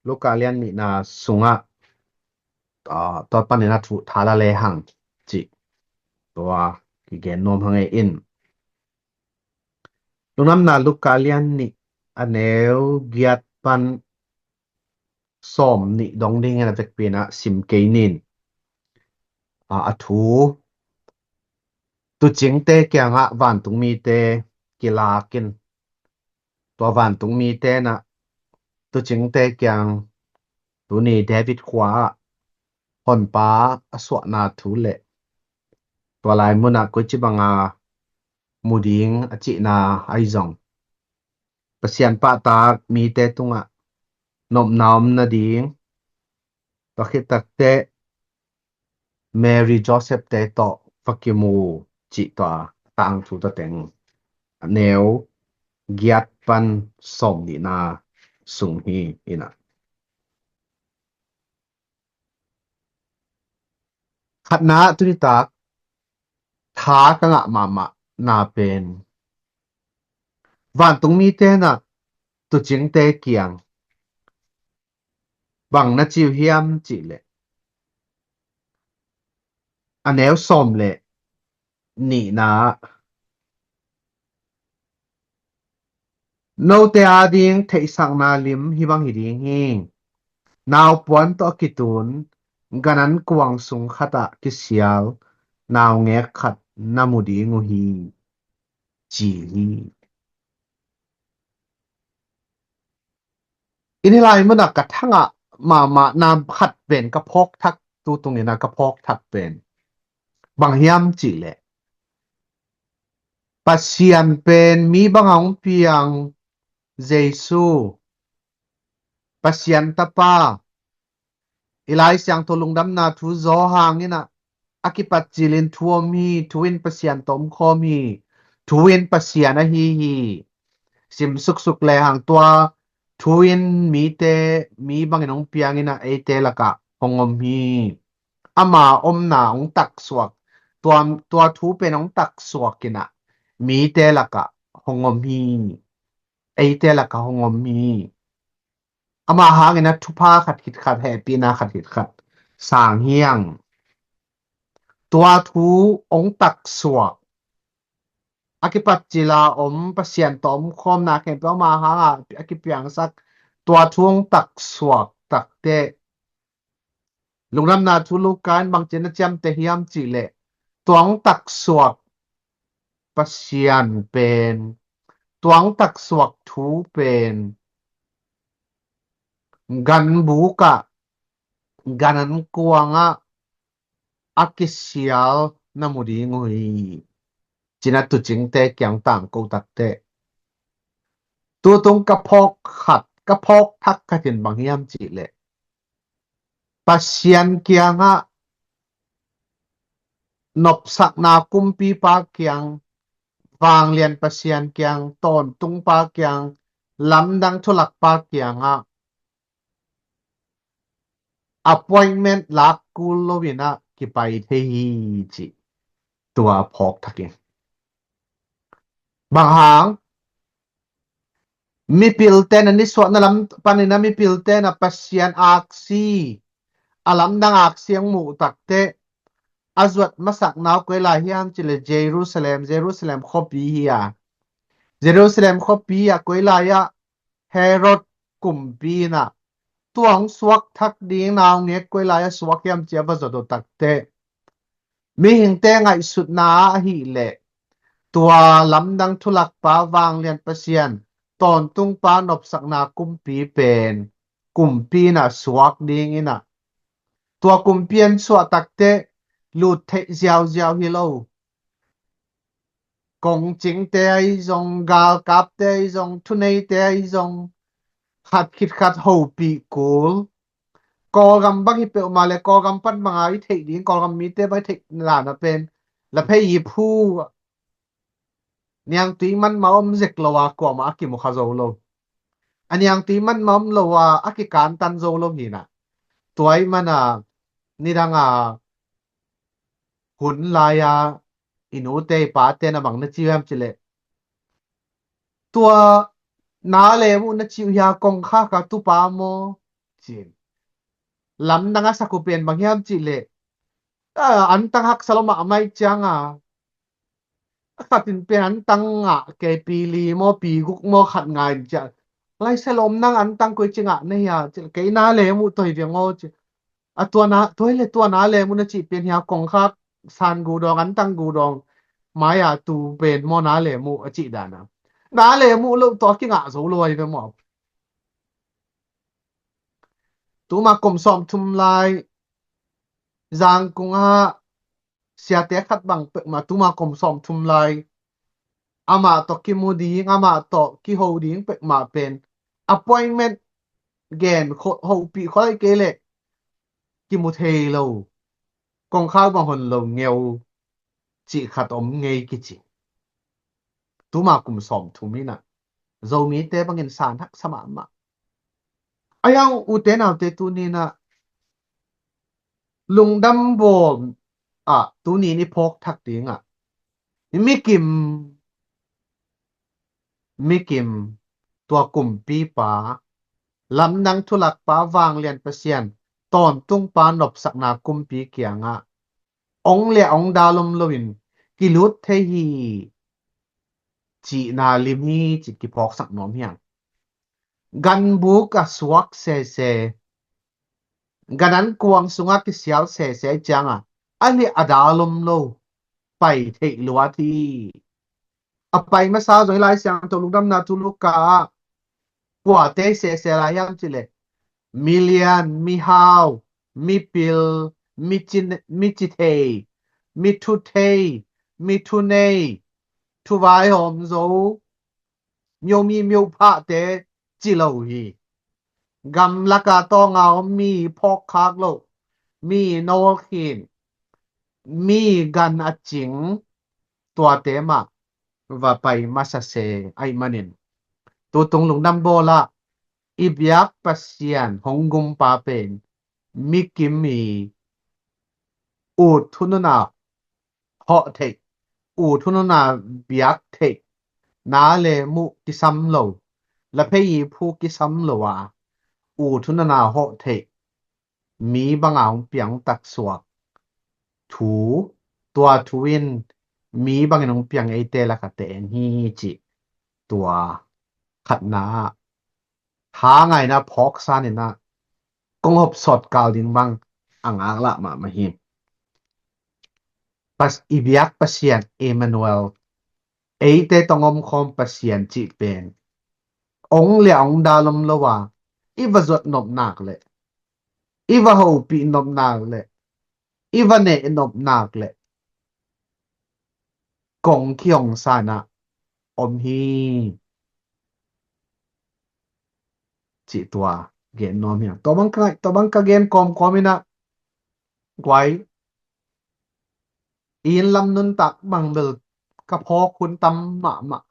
Luka a lian nihna sungah, ah, tua panin a thu tha la le hang cih tua kigen nuam hang ei in. Lungdamna Luka lian nih a neu giat pan sawm nih dong dingin a vekpi in a sim kei ning. A, a thu, tuucingte kiangah vantungmite kilak in. Tua vantungmite in a tuucingte kiang tuni David khua ah Honpa a suahna thu le tua lai munah koici banga mu ding a cihna ahi zong, Pasian pahtak mite tungah nopna om nading, tua khit takteh Mary Joseph te tawh va kimu cih tua tangthu tua teng a neu giat pan sawm nihna sung hi in a. Khatna ah tuni tak tha ka ngah mahmah na pen vantungmite in a tuucingte kiang bang na ci uh hiam cih leh a neu sawm le nihna ah note ading theihsakna lim hih bang hi ding hi. Naupuan tawh a kitun gan an kuang sung khatah kisial naungek khat na mu ding uh hi, ci hi. Ini lai munah ka thangah mahmah na khat pen ka phawk thak, tu tungin a ka phawk thak pen bang hiam cih leh Pasian pen mi banga hong piang Jesu, Pasian Tapa, i Lai Siangtho lungdamna thu zaw hangin a, a kipat cilin thu om hi, thu in Pasian tawh om khawm hi, thu in Pasian ahi hi. Sim suksuk le hang tua thu in mite, mi bangin hong piangin a eite lakah hong om hi. Ama omna hong taksuak, tua, tua thu pen hong taksuak in a mite lakah hong om hi. Eite lakah hong om hi. Ama hangin a thupha khat khit khat, hehpihna khat khit khat sang hi hang. Tua thu hong taksuak, a kipat cila om Pasian tawh om khawmna khempeuh ama hanga a kipiangsak, tua thu hong taksuak takteh Lungdamna thu Luka in bangci na ciamteh hiam cih leh, tua hong taksuak Pasian pen, tua hong taksuak thu pen, ganbuk ah, gan ankuang ah a kisial na mu ding uh hi, ci-in a tuucingte kiang tangko takteh, tutung ka phawk khat, ka phawk thak khat in bang hiam cih leh, Pasian kiangah, nopsakna kumpipa kiang, vanglian Pasian kiang, tawntungpa kiang, lamdang thulakpa kiangah appointment lak kul lo-in ah kipai thei hi, ci. Tua phawk thak in. Bang hang? Mipilte na nisuahna lam panin ah mipilte na Pasian aksi, a lamdang aksi hong muh takteh, a zuat masakna uh koi lai hiam cih leh Jerusalem, Jerusalem khuapi hi a. Jerusalem khuapi ah koi lai ah Herod kumpi in ah tua hong suak thak ding naungek koi lai ah suak hiam ci-a va zuat uh takteh, mihingte ngaihsutna ahih leh, tua lamdang thulakpa, vanglian Pasian, tawntungpa, nopsakna kumpi pen, kumpi in ah suak ding in ah, tua kumpi an suah takteh lut theih ziauziau hi lo. Kongcingte ahi zong, galkapte ahi zong, thuneite ahi zong, khat khit khat hopih kul. Kawlgam bang hi peuhmah leh Kawlgam pan banga i theih ding, Kawlgam mite bang i theih dan a pen, laphei ip hu, niangtui manmah om zek lo a, kuamah a kimu kha zo lo. A niangtui manmah om lo a, a kikantan zo lo hi-in ah, tua ahih manin ah, nidang a hun lai-a i nute i pate na bang na ci uh hiam cih leh, tua na lem uh na ci uh hi a, kongkhak a tupa maw, ci-in. Lamdang a sak uh pen bang hiam cih leh, a, antang haksa lo mahmah ahih ciang a, a khat in pen antang ngah kei, pi li maw, pi guk maw, khat ngah in, ci-a. Laisiangtho om nang, antang koi ci ngah na hi a, ci-a. Kei na lem uh tawh hi veng aw, ci. A, tua na, tua hi leh tua na lem uh na cih pen hi a, kongkhak san gu dawng, antang gu dawng mai-a tu pen maw na lem uh a cih dan a. Na lem uh lo tawh a kingah zo lo ahi ve maw. Tuma kum sawmthum lai Zangkong ah siate khat bang peuhmah, tuma kum sawmthum lai amah tawh kimu ding, amah tawh kiho ding peuhmah pen appointment gen khol, hopih khol ahih kei leh kimu thei lo, kongkhak bang hon lo ngeu cih khat om ngei kici. Tuma kum sawmthum in ah, Zomite bangin san haksa mahmah. Ahi hang ute naute, tuni-in ah lungdam bawl ah tuni-in i phawk thak ding ah, mikim, mikim, tua kumpipa, lamdang thulakpa, vanglian Pasian, tawntungpa, nopsakna kumpi kiangah ong le ong dalom loin kilut thei hi cihna lim hi ci kiphawksak nuam hi hang. Ganbuk a suak sese, gan ankuang sungah kisial sese ciangah a liah a dalom lo, pai theih luat hi. A pai masa zong i Lai Siangtho Lungdamna thu Luka ah kuate sese lai hiam cih leh, milian, mihau, mipil, mici, micithei, mithuthei, mithunei, thuvaihawm zo, myomi myophahte ci lo hi. Gamlaka tawnga om mi phawkkhak loh, mi nawlkhin, mi gan a cing, tuate mah va pai masa se ahih manin, tutung lungdam bawl ah i biak Pasian hong gumpa pen mikim hi. Ut thununa hawh theih, ut thununa biak theih, na le muh kisam lo, laphei iphu kisam lo a, ut thununa hawh theih mi banga hong piang taksuak thu, tua thu in mi bangin hong piang eite lakah teng hi cih tua khatna ah, ha ngaina phawk sanin ah, kong hop sawt kal ding bang a ngaklah mahmah hi. Pas, i biak Pasian Emmanuel, eite tawh hong omkhawm Pasian cih pen hong liah hong dal om lo a, i va zuat nop nak leh, i va hopih nop nak leh, i va neh nop nak leh kong kihong sa in ah om hi, cih tua gen nuam hi. Tua bang ka, tua bang ka gen kawmkawm in ah, guai, i inn lam nuntak bang bel ka phawk hun tam mahmah.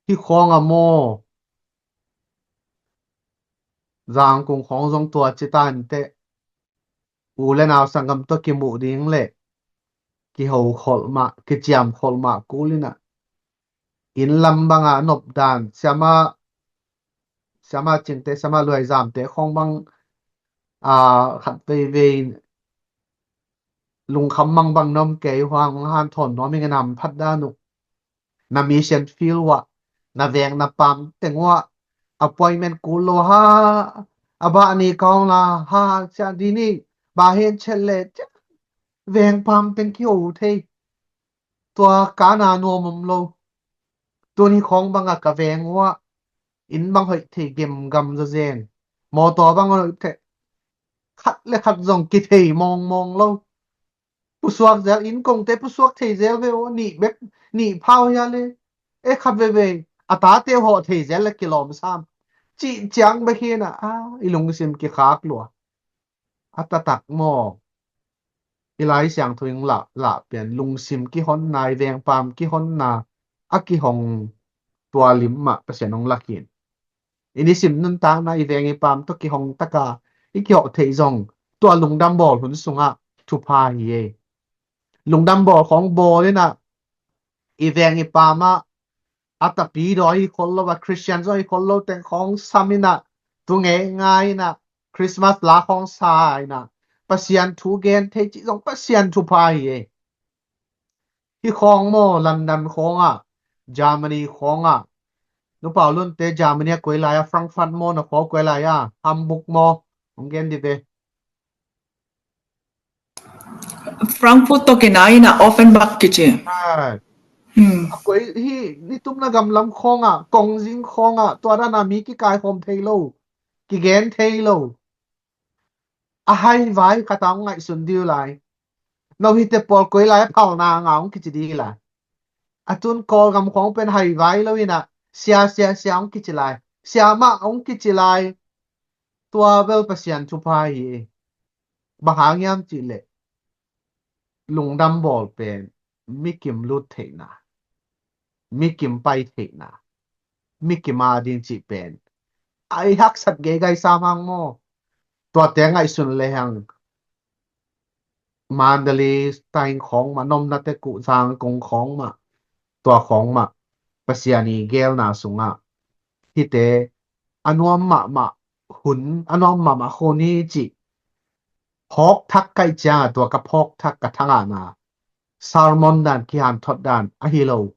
Hih khawng ah maw, Zangkong khawng zong tua ci ta inteh, u le nau sanggam tawh kimuh ding leh kiho kholh mah, kiciam kholh mah kul in ah, inn lam bang a nop dan, siama, siama Cingte, siama Luaizamte khawng bang, a, khat veivei lungkham mangbang na om kei uh hang, hong hanthawn nuam ing, a nam phat dan uh. Na mission field uah, na veng na paam teng uah appointment kul lo ha, a bah ni ka hong la ha, sia di ni, bah hen chet leh, veng paam teng kiho thei. Tua ka na nuam om lo. Tuni khawng bang a ka veng uah inn bang hoih thei gemgam zawzen, mawtaw bang hoih thei, khat le khat zong kithei mawngmawng lo. Pusuak zel, inn kongte pusuak thei zel ve aw, nih bek, nih phau hia le, e khat veivei a tate hawh thei zel le kilawm sam, cih ciang bek hi in ah, a, i lungsim kikhak lua. A taktak maw, i Lai Siangtho in lah, lah pian lungsim kihonna, i veng paam kihonna a kihong tua lim mah Pasian hong lak hi in. I nisim nuntakna i veng i paam tawh kihong taka i kihawh theih zong tua lungdam bawl hun sungah thupha hi ei. Lungdam bawl khawng bawl in ah, i veng i paam ah a tapidaw hi khol lo a, Khristian zong hi khol lo teng khawng sam in ah, tu ngeingai in ah, Khrismas la khawng sa in ah, Pasian thu gen thei cih zong Pasian thupha hi ei. Hih khawng maw, London khawng ah, Germany khawng ah, Nu Pau Lunte Germany a koi lai a, Frankfurt maw, na khua koi lai a, Hamburg maw, hong gen di ve. Frankfurt tawh kinai in ah Offenbach kici. Ai. Hmm. A koi hi, ni tumna gamlam khawng ah, kongzing khawng ah, tua dan a mi kikai khawm thei lo, kigen thei lo. A haivai khat a hong ngaihsun dih uh lai. No hite pawl koi lai a phalna nga hong kici dih lai. A tun Kawlgam khawng pen haivai lo in ah, sia, sia, sia hong kici lai. Sia mah hong kici lai. Tua bel Pasian thupha hi. Bang hang hiam cih leh, lungdam bawl pen mi kim lut theihna, mi kim pai theihna, mi kim a ding cih pen a i haksat geigai sam hang maw. Tuate ngaihsun lehang Mandalay taing khawng mah, nomna te kuh Zangkong khawng mah, tua khawng mah Pasian i gelna sungah hihte a nuam mahmah hun, a nuam mahmah hun hi cih phawk thak ka hih ciangah, tua ka phawk thak, ka thangahna sermon dan, kihanthawn dan ahi lo,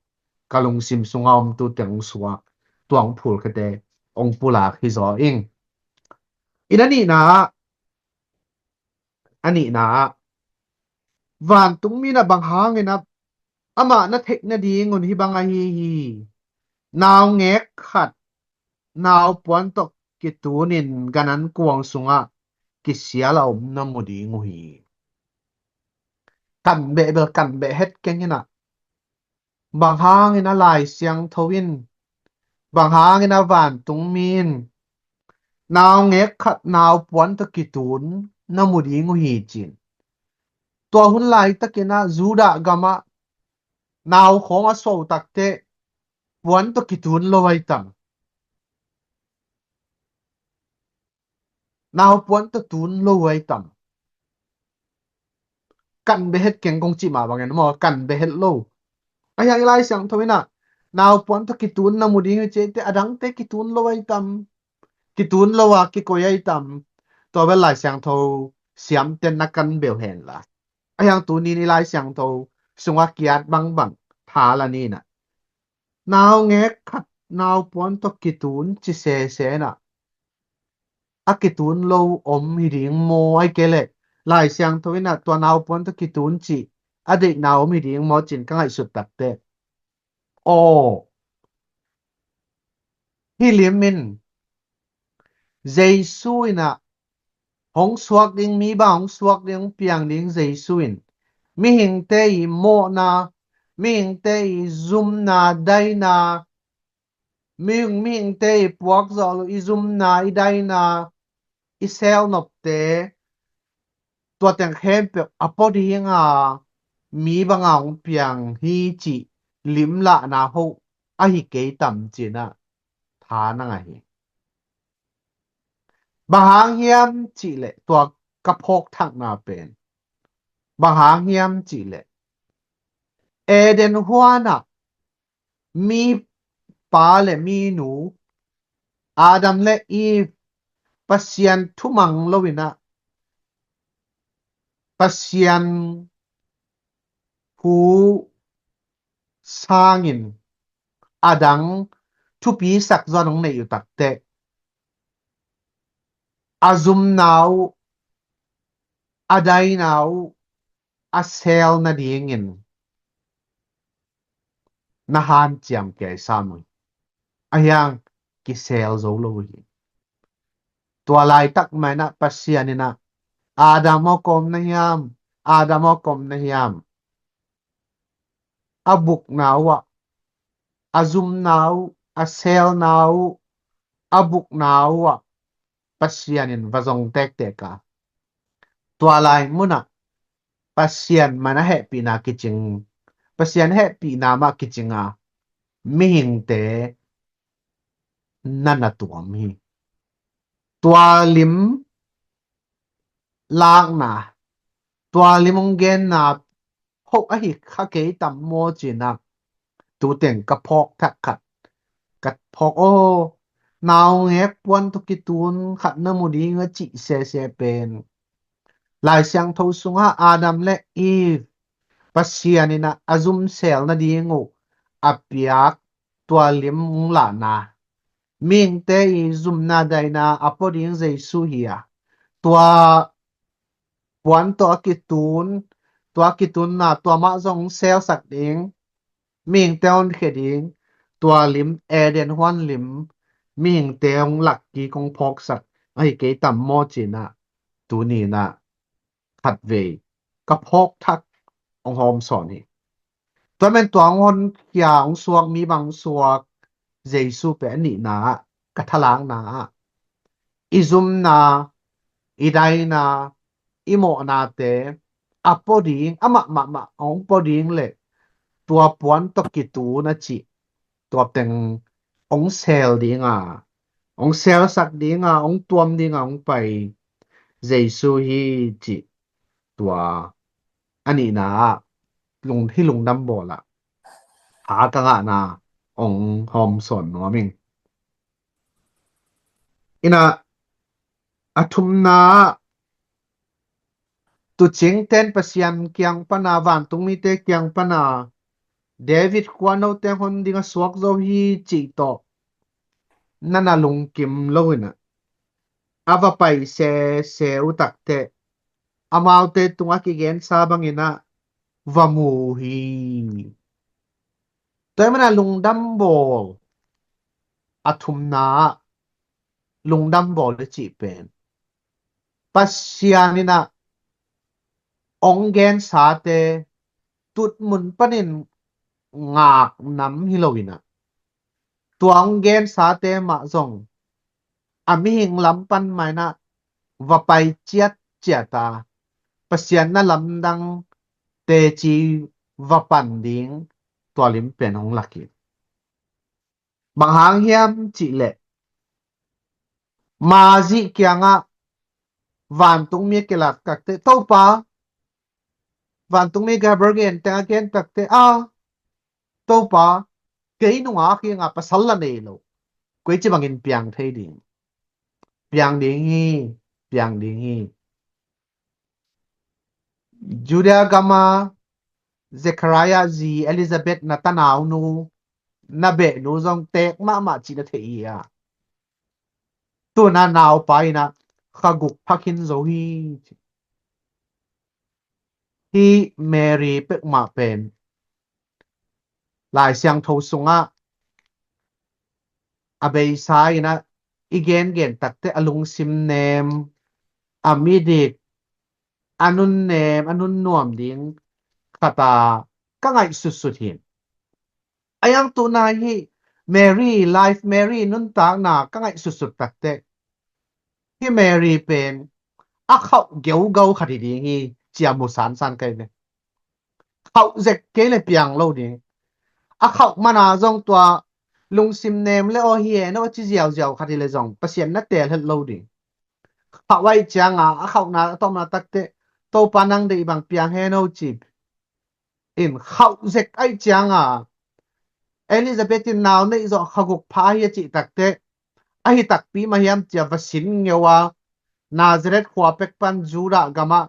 ka lungsim sungah om tute hong suak, tua hong phulkhiate hong pulak hi zaw ing. In a nihna ah, a nihna ah, vantungmi in ah bang hangin ah amah na theih nadingun hih bang ahi hi. Naungek khat naupuan tawh kitunin gan an kuang sungah kisial a om na mu ding uh hi. Kan beh bel kan beh het keng in ah, bang hangin a Lai Siangtho in, bang hangin a vantungmi in naungek khat naupuan tawh kitun na mu ding uh hi, ci-in. Tua hun laitakin ah Judah gamah nau khawng a suah takteh puan tawh kitun lo ahi tam. Naupuan tawh tun lo ahi tam. Kan beh het keng kong cih mah bangin maw, kan beh het lo. Ahi hang i Lai Siangtho in ah naupuan tawh kitun na mu ding hi, ci-a, adangte kitun lo ahi tam. Kitun lo a kikoi ahi tam. Tua bel Lai Siangtho siamten na kan beuh hen la. Ahi hang tuni-in i Lai Siangtho sungah ki-at bangbang tha la ni in ah, naungek khat naupuan tawh kitun ci sese in ah, a kitun lo om hi ding maw, ahih kei leh Lai Siangtho in ah tua nau puan tawh kitun cih a deihna om hi ding maw ci-in ka ngaihsut takteh, aw, hih lim in Jesu in ah hong suak ding, mi bang hong suak ding, hong piang ding Jesu in mihingte i mawhna, mihingte i zumna, daina, mihing, mihingte i puak zawh loh i zumna, i daina, i seel nopte, tua teng khempeuh a pua ding a mi bang a hong piang hi cih lim lahna hoh ahi kei tam ci-in ah tha na ngah hi. Bang hang hiam cih leh tua ka phawk thakna pen bang hang hiam cih leh Eden huan ah mi pa le mi nu Adam le Eve Pasian thumang lo-in ah Pasian thu sangin a dang thupisak zaw hong neih uh takteh, a zumna uh, a daina uh, a seel nadingin na hanciam kei sam uh hi. Ahi hang kiseel zo lo uh hi. Tua laitak mah in ah Pasian in ah, Adam aw, koi om na hiam? Adam aw, koi om na hiam? A bukna uh ah, a zumna uh, a seelna uh, a bukna uh ah Pasian in va zong tektek a, tua lai mun ah Pasian mah na hehpihna kicing, Pasian hehpihna mah kicing a mihingte na na tuam hi. Tua lim lakna, tua lim hong genna hoh ahi kha kei tam maw ci-in ah tu teng ka phawk thak khat, ka phawk, aw, naungek puan tawh kitun khat na mu ding a cih sese pen Lai Siangtho sungah Adam le Eve Pasian in ah a zum seel nading uh a piak tua lim hong lahna, mihingte i zumna daina a pua ding Jesu hi a, tua puan tawh a kitun, tua kitunna tua mah zong hong seelsak ding, mihingte hong khia ding, tua lim, Eden huan lim, mihingte hong lak kik, hong phawksak ahi kei tam maw ci-in ah tuni in ah khatvei ka phawk thak hong hawmsawn hi. Tua men tua hong honkhia, hong suak, mi bang hong suak Jesu pen a nihna ah, ka thalakna ah, i zumna, i daina, i mawhnate a pua ding, amah mahmah hong pua ding le tua puan tawh kitun a cih, tua teng hong seel ding a, hong seelsak ding a, hong tuam ding a hong pai Jesu hi cih tua a nihna ah lung, hih lungdam bawl ah tha ka ngahna hong hawmsawn nuam ing. In ah a thumna ah tuucingten Pasian kiang pan a, vantung mite kiang pan a, David khua note hon ding a suak zo hi cih tawh na na lungkim lo-in ah, a va pai sese uh takteh amaute tungah kigensa bangin ah va mu uh hi. Tua ahih manin ah lungdam bawl, a thumna ah lungdam bawl i cih pen Pasian in ah hong gensate tutmun panin ngak nam hi lo-in ah, tua hong gensate mah zong a mihing lam pan mah in ah va pai ciatciat a, Pasian na lamdang teci va pan ding tua lim pen hong lak hi. Bang hang hiam cih leh Mary kiangah vantungmi a kilat takteh, Topa, vantungmi Gabriel gen teng a gen takteh, a, Topa, kei nungak hi ing a, pasal la nei lo, koici bangin piang thei ding? Piang ding hi, piang ding hi. Judea gama Zechariah zi Elizabeth na tanaunu, na behnu zong teek mahmah cih na thei hi a. Tuna naupa in ah kha guk pha khin zo hi. Hih Mary peuhmah pen Lai Siangtho sungah a beisa in ah i gengen takteh a lungsim nem, a midik, a nunnem, a nunnuam ding khat a ka ngaihsutsut hi. A iang tuna hih Mary, life Mary nuntakna ka ngaihsutsut takteh hih Mary pen a khauh geugau khat hi ding hi, ci a mu sansan kei ve. Khauh zek kei le piang lo ding. A khauh mana zong tua lungsim nem le aw hi e no a ci ziauziau khat hi le zong Pasian na teel het lo ding. Khauh ahih cianga a khauhna a tawpna takteh Topa nang deih bang piang he no ci in khauh zek ahih cianga Elizabeth in nau neih zawh kha guk pha hi a cih takteh ahi takpi mah hiam ci a va sin ngeu a Nazareth khua pek pan Judah gamah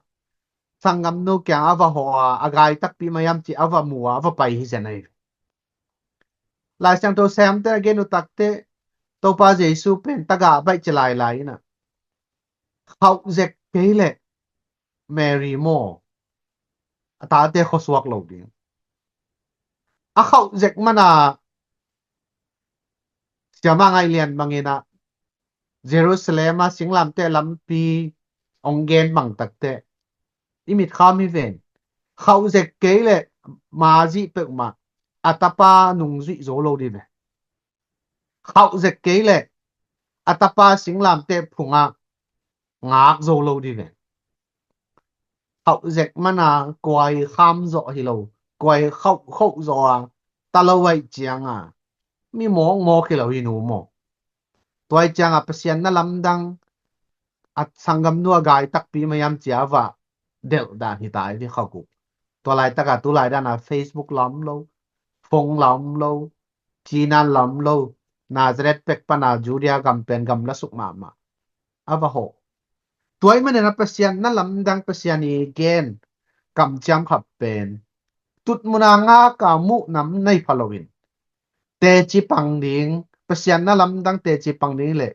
sanggamnu kiangah a va hawh a a gai takpi mah hiam ci a va mu a a va pai hi zen ahi. Lai Siangtho semte a gen uh takteh Topa Jesu pen tagah baih ci lailai in ah khauh zek kei leh Mary maw a tate khuasuak lo ding. A khauh zek mana siama ngaih lian bangin ah Jerusalem a singlamteh lampi hong gen bang takteh i mitkham hi ven. Khauh zek kei leh mazih peuhmah a tapa nungzuih zo lo dih ve. Khauh zek kei leh a tapa singlamteh phungah ngak zo lo dih ve. Khauh zek mana kuai kham zawh hi lo, kuai khauh khauh zawh a ta lo ahih cianga mi mawkmawk hi lo hi nu maw. Tua ahih cianga Pasian na lamdang a sanggamnu a gai takpi mah hiam ci a va delh dan hi ta hi kha guk. Tua laitaka tu lai dana Facebook la om lo, phone la om lo, cinan la om lo, Nazareth pek pana Judea gam pen gamla suk mahmah a va hawh. Tua ahih manin a Pasian na lamdang Pasian i gen kamciam khat pen tutmuna ngaka muh nam nei pha loin teci pang ding, Pasian na lamdang teci pang ding leh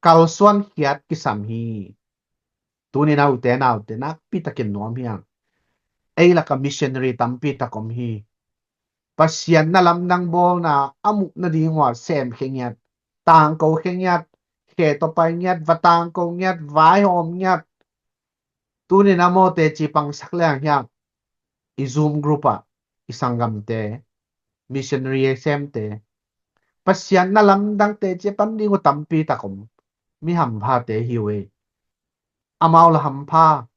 kalsuan khiat kisam hi. Tunin a ute naute nakpitakin nuam hiang. Ei laka missionary tampi tak om hi. Pasian na lamdang bawlna a muh nading uh a sem khe ngiat, tangko khe ngiat, khe tawh pai ngiat, va tangko ngiat, vaihawm ngiat. Tunin a mawte ci pangsak leng hiang i Zoom group ah i sanggamte, missionary semte, Pasian na lamdang teci pan ding uh tampi tak om. Mi hamphate hi uh ei. Amau la hampha.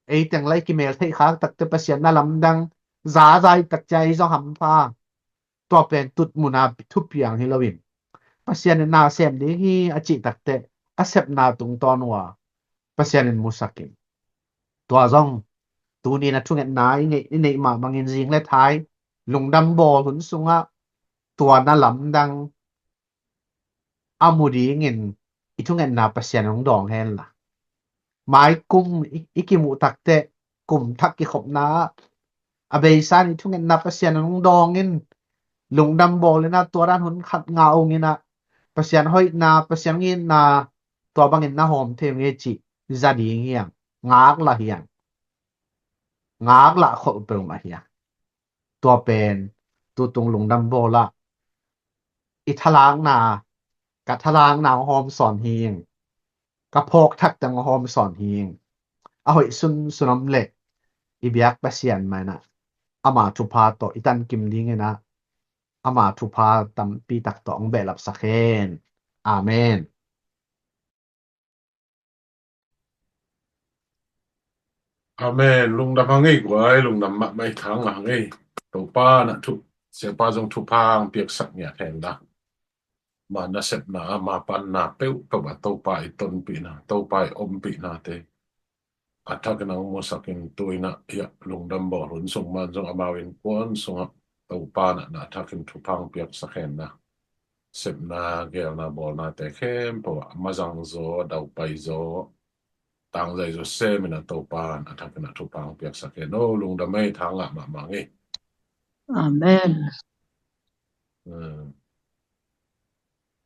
Ei teng lai kimel theih khak takte Pasian na lamdang zazai tak cia ei zong hampha. Tua pen tutmuna thupiang hi loin Pasian in na sem ding hi a cih takte a sepna tungtawn uh a Pasian in musakin. Tua zong tunin a thungetna i neih, i neih mah bangin zing le thai lungdam bawl hun sungah tua na lamdang a mu dingin i thungetna Pasian hong dawng henla. Mai kum i, i kimuh takte kum thak kikhopna ah a beisa in i thungetna Pasian hong dawngin lungdam bawlin a tua dan hun khat ngah ungin a Pasian hoihna, Pasian hong itna tua bangin na hawm thei ung e cih za ding hiang, ngak lah hiang. Ngak lah kholh peuhmah hiang. Tua pen tutung lungdam bawlah i thalakna, ka thalakna hong hawm sawn hing, ka phawk thak teng hong hawm sawn hing. A hoih sunsun om leh i biak Pasian mah inah ama thupha tawh i tankim dinginah ama thupha tampi tak tawh hong behlapsak hen. Amen. Amen. Lungdam hang ei guai, lungdam mahmah i thang hang ei. Topa na thu, Siapa zong thupha hong piaksak ngiat hen la. Ma nasepna, ma panna peuhpeuh ah Topa i tonpihna, Topa i ompihnate a thakin hong musakin tu inah, ia, lungdam bawl hun sung man zong amau innkuan sungah Topa na, na thakin thupha hong piaksak hen la. Sepna, gelna, bawlnate khempeuh ah mazang zaw, daupai zaw, tangzai zaw semin a Topa na thakin a thupha hong piaksak hen. O, lungdam ei, thangah mahmah ei. Amen.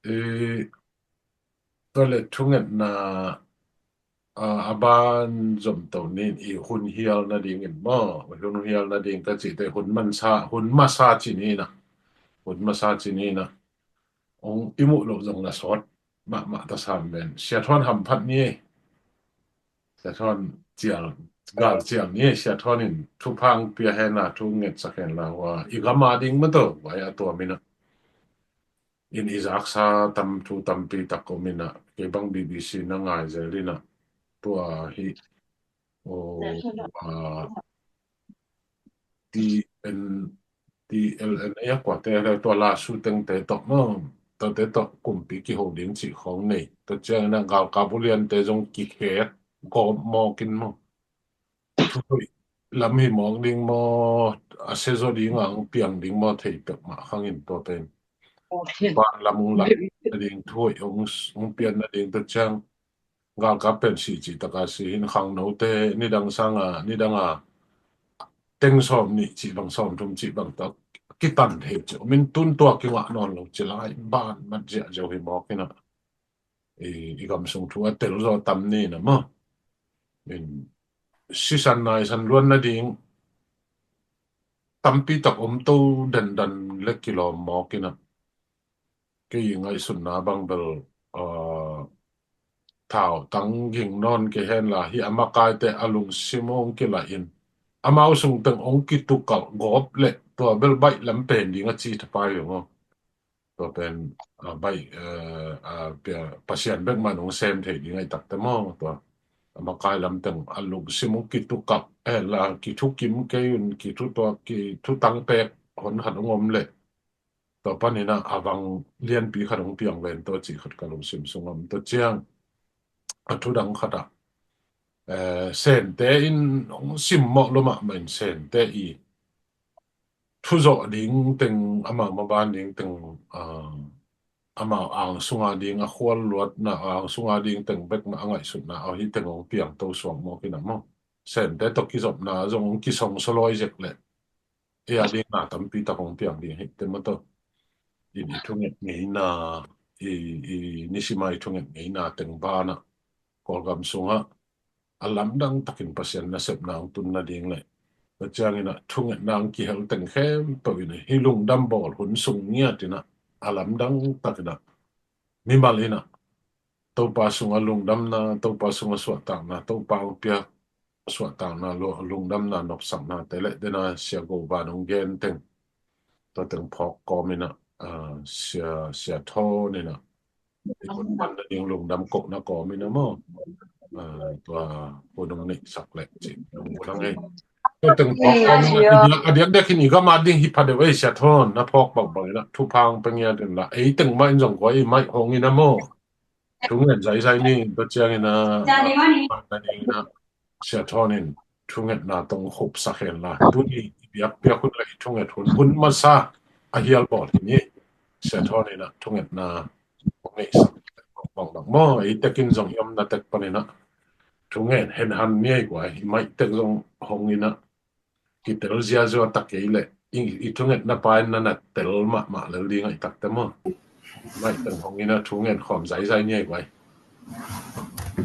Eh, Tua le thungetna a, a ban zom to ni i hun hial nadingin maw, hun hial nading ka cihte hun mansa, hun masa ci ni na, hun masa ci ni na, ong i muh loh zong na sawt mahmah ta sam ben. Sia Thawn hamphat ni, Sia Thawn cial, gal cial ni, Sia Thawn in thupha ong pia hen la, thu ngetsak hen la, hua i gam a ding mah to, vai a tua mina in i zaksa tam thu tampi tak om ina, kei bang B B C na ngai zel ina, tua hi, o, a, T N, T L N A a kuate le tua la su tengte tawh maw, tuate tawh kumpi kiho ding cih khawng nei. Tua ciang ina galkap uliante zong kikhek gawp mawk in maw, thuhoih lam hi mawk ding maw, a sia zaw ding a ong piang ding maw, thei pek mah khang in tua pen. Ban lam ong lam ding thuhoih ong, ong pian nading tua ciang galkap pen si cih taka si hin khangnote nidang sanga, nidang a teng sawm nih cih bang, sawm thum cih bang tawh kitan thei ci. Min tun tua kingah nawn lo ci lai ban mat ziahziau hi mawk ina. I, i gam sung thu a tel zaw tam ni na maw. Min sisan naisan luan nading tampi tak om to dandan le kilawm mawk ina. Kei i ngaihsutna bang bel, a, thau tang ging nawn kei hen la hi a makaite a lungsim ong kilah in amau sung teng ong kitukalh gawp le tua bel baih lam pen ding a ci thapai hi maw. Tua pen, a, baih, a, a, pia, Pasian bek man ong sem thei ding ahi takte maw. Tua a makai lam teng a lungsim ong kitukalh hen la kithukim kei un, kithu tua, kithutang pek hon khat ong om le tua pan ina a vang lianpi khat ong piang ven tua cih khat ka lungsim sung om. Tua ciang a thudang khat ah, eh, Sente in ong simmawh lo mahmah in Sente i thuzawh ding teng, amau maban ding teng, a, amau ang sunga ding a khual luatna, ang sunga ding teng bek mah a ngaihsutna ahi teng ong piang to suak mawk ina maw. Sente tawh kizopna zong ong kisong sawlawi zek le i a ding na tampi tak ong piang ding hi te maw to. In i thunget ngeina, i, i nisima i thunget ngeina teng bana Kawlgam sungah a lamdang takin Pasian nasepna ong tun nading le tua ciang ina thungetna ong kihel teng khempeuh ina hi lungdam bawl hun sung ngiat ina a lamdang tak ina mimal ina Topa sunga lungdamna, Topa sunga suahtakna, Topa ong piak suahtakna, lu-, lungdamna, nopsakna te le dena Sia Go Van ong gen teng tua teng phawk kawm ina, a, Sia, Sia Thawn ina i hun man nading lungdam kohna kawm ina maw. A, tua hun ong neihsak le cih ong bulang ei. Tua teng phawk kawm ina, a diakdiak in i gam a ding hi pha deuh ei Sia Thawn, na phawk bangbang ina thupha ong pia ngiat in la, ei teng mah in zong kua i maih hong ina maw. Thungen zaizai ni, tua ciang ina, na ding ina, Sia Thawn in thungetna tawh ong khupsak hen la. Tuni i biakpiak hun le i thunget hun, hun masa a hial bawl hi ni. Sia Thawn ina thungetna ong neihsak bangbang maw. Ei tekin zong i omna tek pan ina thungen hen han ni ei guai, i maih tek zong hong ina kitel ziazua ta kei le i, i thungetna pa in na na tel mahmah lel ding ahi takte maw. Maih teng hong ina thungen khawm zaizai ni ei guai.